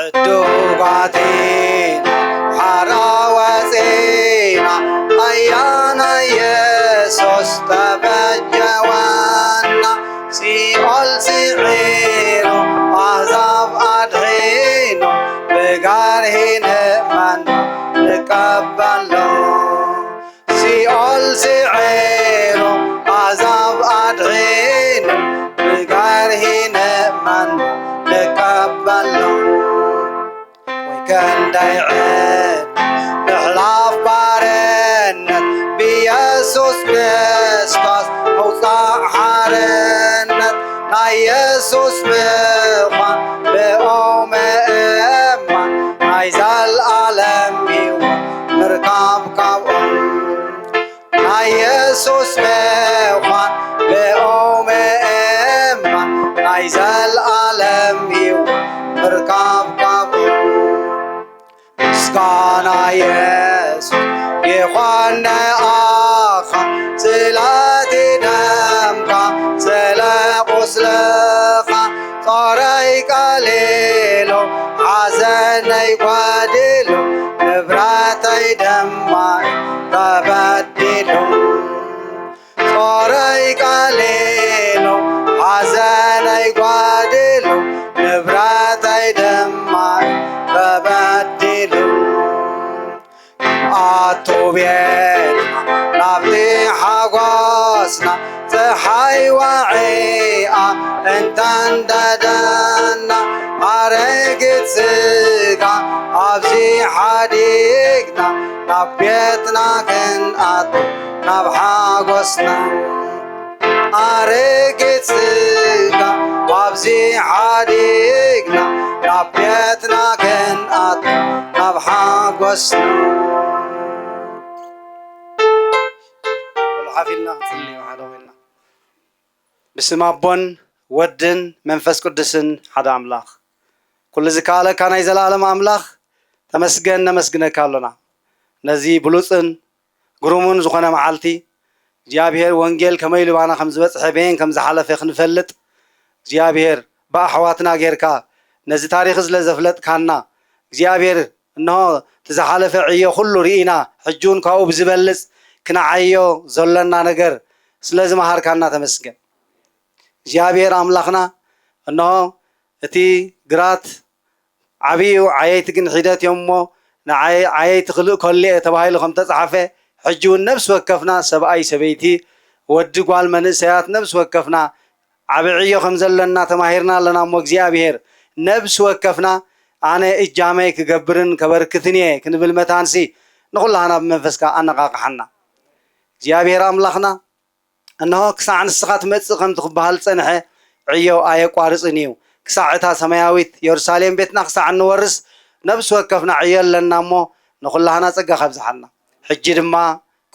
ዕዱጋት ኢና ሓራ ወፂና ኣያና የሱስ ተበጀወና። ሲኦል ስዒሩ ኣህዛብ ኣድሒኑ ብጋርሂ ንእመኖ ንቀበሎ። ሲኦል ስዒሩ ኣህዛብ ኣድሒኑ ብጋርሂ ንእመኖ ንቀበሎ። ወይ ክንደይ ዕድ ምሕላፍ ባርነት ብየሱስ ክርስቶስ ምውፃእ ሓርነት ናይ የሱስ ምዃን ብኡ ምእማን ናይ ዘለኣለም ህይወት ምርካብ ካብኡ ናይ የሱስ ምዃን ብኡ ምእማን ናይ ዘለኣለም ህይወት ምርካብ ካብኡ። ምስጋና የሱስ ይኹን ንኣኻ ስለቲ ደምካ ስለ ቁስልኻ ጾረይ ቀሊሉ ሓዘነይ ጓዲሉ ንብረተይ ድማ ተበዲሉ። ጾረይ ቀሊሉ ሓዘነይ ጓዲሉ ንብረተይ ድማ ተበዲሉ። ኣቱ ቤትና ናብቲ ሓጎስና ፀሓይ ዋዒኣ እንተንደደና ኣረጊት ስጋ ኣብዚ ሓዲግና ናብ ቤትና ክንኣቱ ናብ ሓጎስና። ኣረጊት ስጋ ኣብዚ ሓዲግና ናብ ቤትና ክንኣቱ ናብ ሓጎስና። ኩሉ ሓፊልና ክንጽሊ ሓደ ኮይንና። ብስም ኣቦን ወድን መንፈስ ቅዱስን ሓደ ኣምላኽ። ኩሉ ዝከኣለካ ናይ ዘለኣለም ኣምላኽ ተመስገን፣ ነመስግነካ ኣሎና። ነዚ ብሉጽን ግሩሙን ዝኾነ መዓልቲ እግዚኣብሔር ወንጌል ከመይ ኢሉ ባና ከም ዝበጽሐ፣ በየን ከም ዝሓለፈ ክንፈልጥ፣ እግዚኣብሔር ብኣሕዋትና ጌርካ ነዚ ታሪኽ ስለ ዘፍለጥካና፣ እግዚኣብሔር እንሆ እቲ ዝሓለፈ ዕዮ ኩሉ ርኢና፣ ሕጂ እውን ካብኡ ብዝበልጽ ክንዓዮ ዘሎና ነገር ስለ ዝመሃርካና ተመስገን። እግዚኣብሔር ኣምላኽና፣ እንሆ እቲ ግራት ዓብዩ ዓየይቲ ግን ሒደት እዮም እሞ፣ ንዓየ-፣ ዓየይቲ ክልእ ከልእ እየ ተባሂሉ ከም ተጻሕፈ፣ ሕጂ እውን ነፍሲ ወከፍና ሰብኣይ ሰበይቲ፣ ወዲ ጓል መንእሰያት ነፍሲ ወከፍና ዓቢ ዕዮ ከም ዘለና ተማሂርና ኣለና እሞ፣ እግዚኣብሔር ነፍሲ ወከፍና ኣነ እጃመይ ክገብርን ከበርክትን እየ ክንብል መታንሲ ንኹላህና ብመንፈስካ ኣነቓቕሓና። እግዚኣብሔር ኣምላኽና፣ እንሆ ክሳዕ ንስኻ ትመጽእ ከምቲ ክበሃል ዝጸንሐ ዕዮ ኣየቋርጽን እዩ። ክሳዕ እታ ሰማያዊት የሩሳሌም ቤትና ክሳዕ እንወርስ ነፍሲ ወከፍና ዕዮ ኣለና እሞ ንኹላህና ጸጋ ካብዝሓልና። ሕጂ ድማ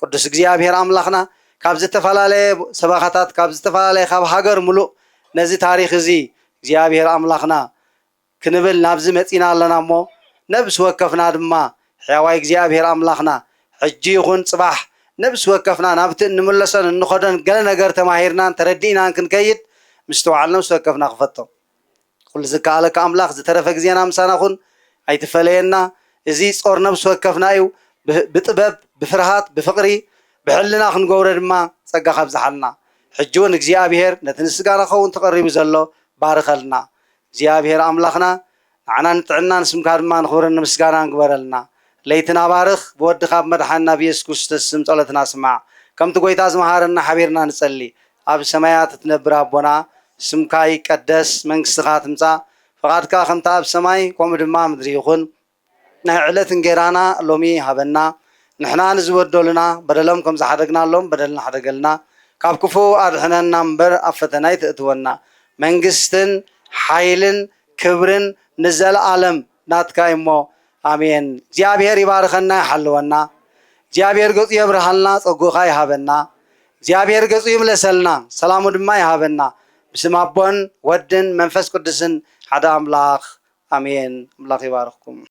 ቅዱስ እግዚኣብሔር ኣምላኽና ካብ ዝተፈላለየ ሰበኻታት፣ ካብ ዝተፈላለየ፣ ካብ ሃገር ምሉእ ነዚ ታሪኽ እዚ እግዚኣብሔር ኣምላኽና ክንብል ናብዚ መጺና ኣለና እሞ፣ ነብሲ ወከፍና ድማ ሕያዋይ እግዚኣብሔር ኣምላኽና ሕጂ ይኹን ጽባሕ ነብሲ ወከፍና ናብቲ እንምለሶን እንኸዶን ገለ ነገር ተማሂርናን ተረዲእናን ክንከይድ ምስትውዓል ነብሲ ወከፍና ክፈቶ። ኩሉ ዝከኣለካ ኣምላኽ ዝተረፈ ግዜና ምሳና ኩን፣ ኣይትፈለየና። እዚ ጾር ነብሲ ወከፍና እዩ። ብ-፣ ብጥበብ፣ ብፍርሃት፣ ብፍቕሪ፣ ብሕልና ክንገብሮ ድማ ጸጋ ካብዝሓልና። ሕጂ እውን እግዚኣብሔር ነቲ ንስጋና ክኸውን ተቐሪቡ ዘሎ ባርኸልና። እግዚኣብሔር ኣምላኽና ንዓና ንጥዕና ንስምካ ድማ ንኽብርን ንምስጋናን ግበረልና። ለይትና ባርኽ፣ ብወድኻ ብመድሓንና ብየሱስ ክርስቶስ ስም ጸሎትና ስማዕ። ከምቲ ጎይታ ዝመሃረና ሓቢርና ንጸሊ። ኣብ ሰማያት እትነብር ኣቦና፣ ስምካ ይቀደስ፣ መንግስትኻ ትምጻእ፣ ፍቓድካ ከምቲ ኣብ ሰማይ ከምኡ ድማ ምድሪ ይኹን። ናይ ዕለት እንጌራና ሎሚ ሃበና። ንሕና ንዝበደሉና በደሎም ከም ዝሓደግናሎም በደልና ሓደገልና። ካብ ክፉእ ኣድሕነና እምበር ኣብ ፈተና ኣይተእትወና። መንግስትን ሓይልን ክብርን ንዘለኣለም ናትካ እዩ እሞ፣ ኣሜን። እግዚኣብሔር ይባርከና ይሓልወና። እግዚኣብሔር ገጹ የብርሃልና፣ ጸጉኻ ይሃበና። እግዚኣብሔር ገጹ ይምለሰልና፣ ሰላሙ ድማ ይሃበና። ብስም ኣቦን ወድን መንፈስ ቅዱስን ሓደ ኣምላኽ፣ ኣሜን። ኣምላኽ ይባርኽኩም።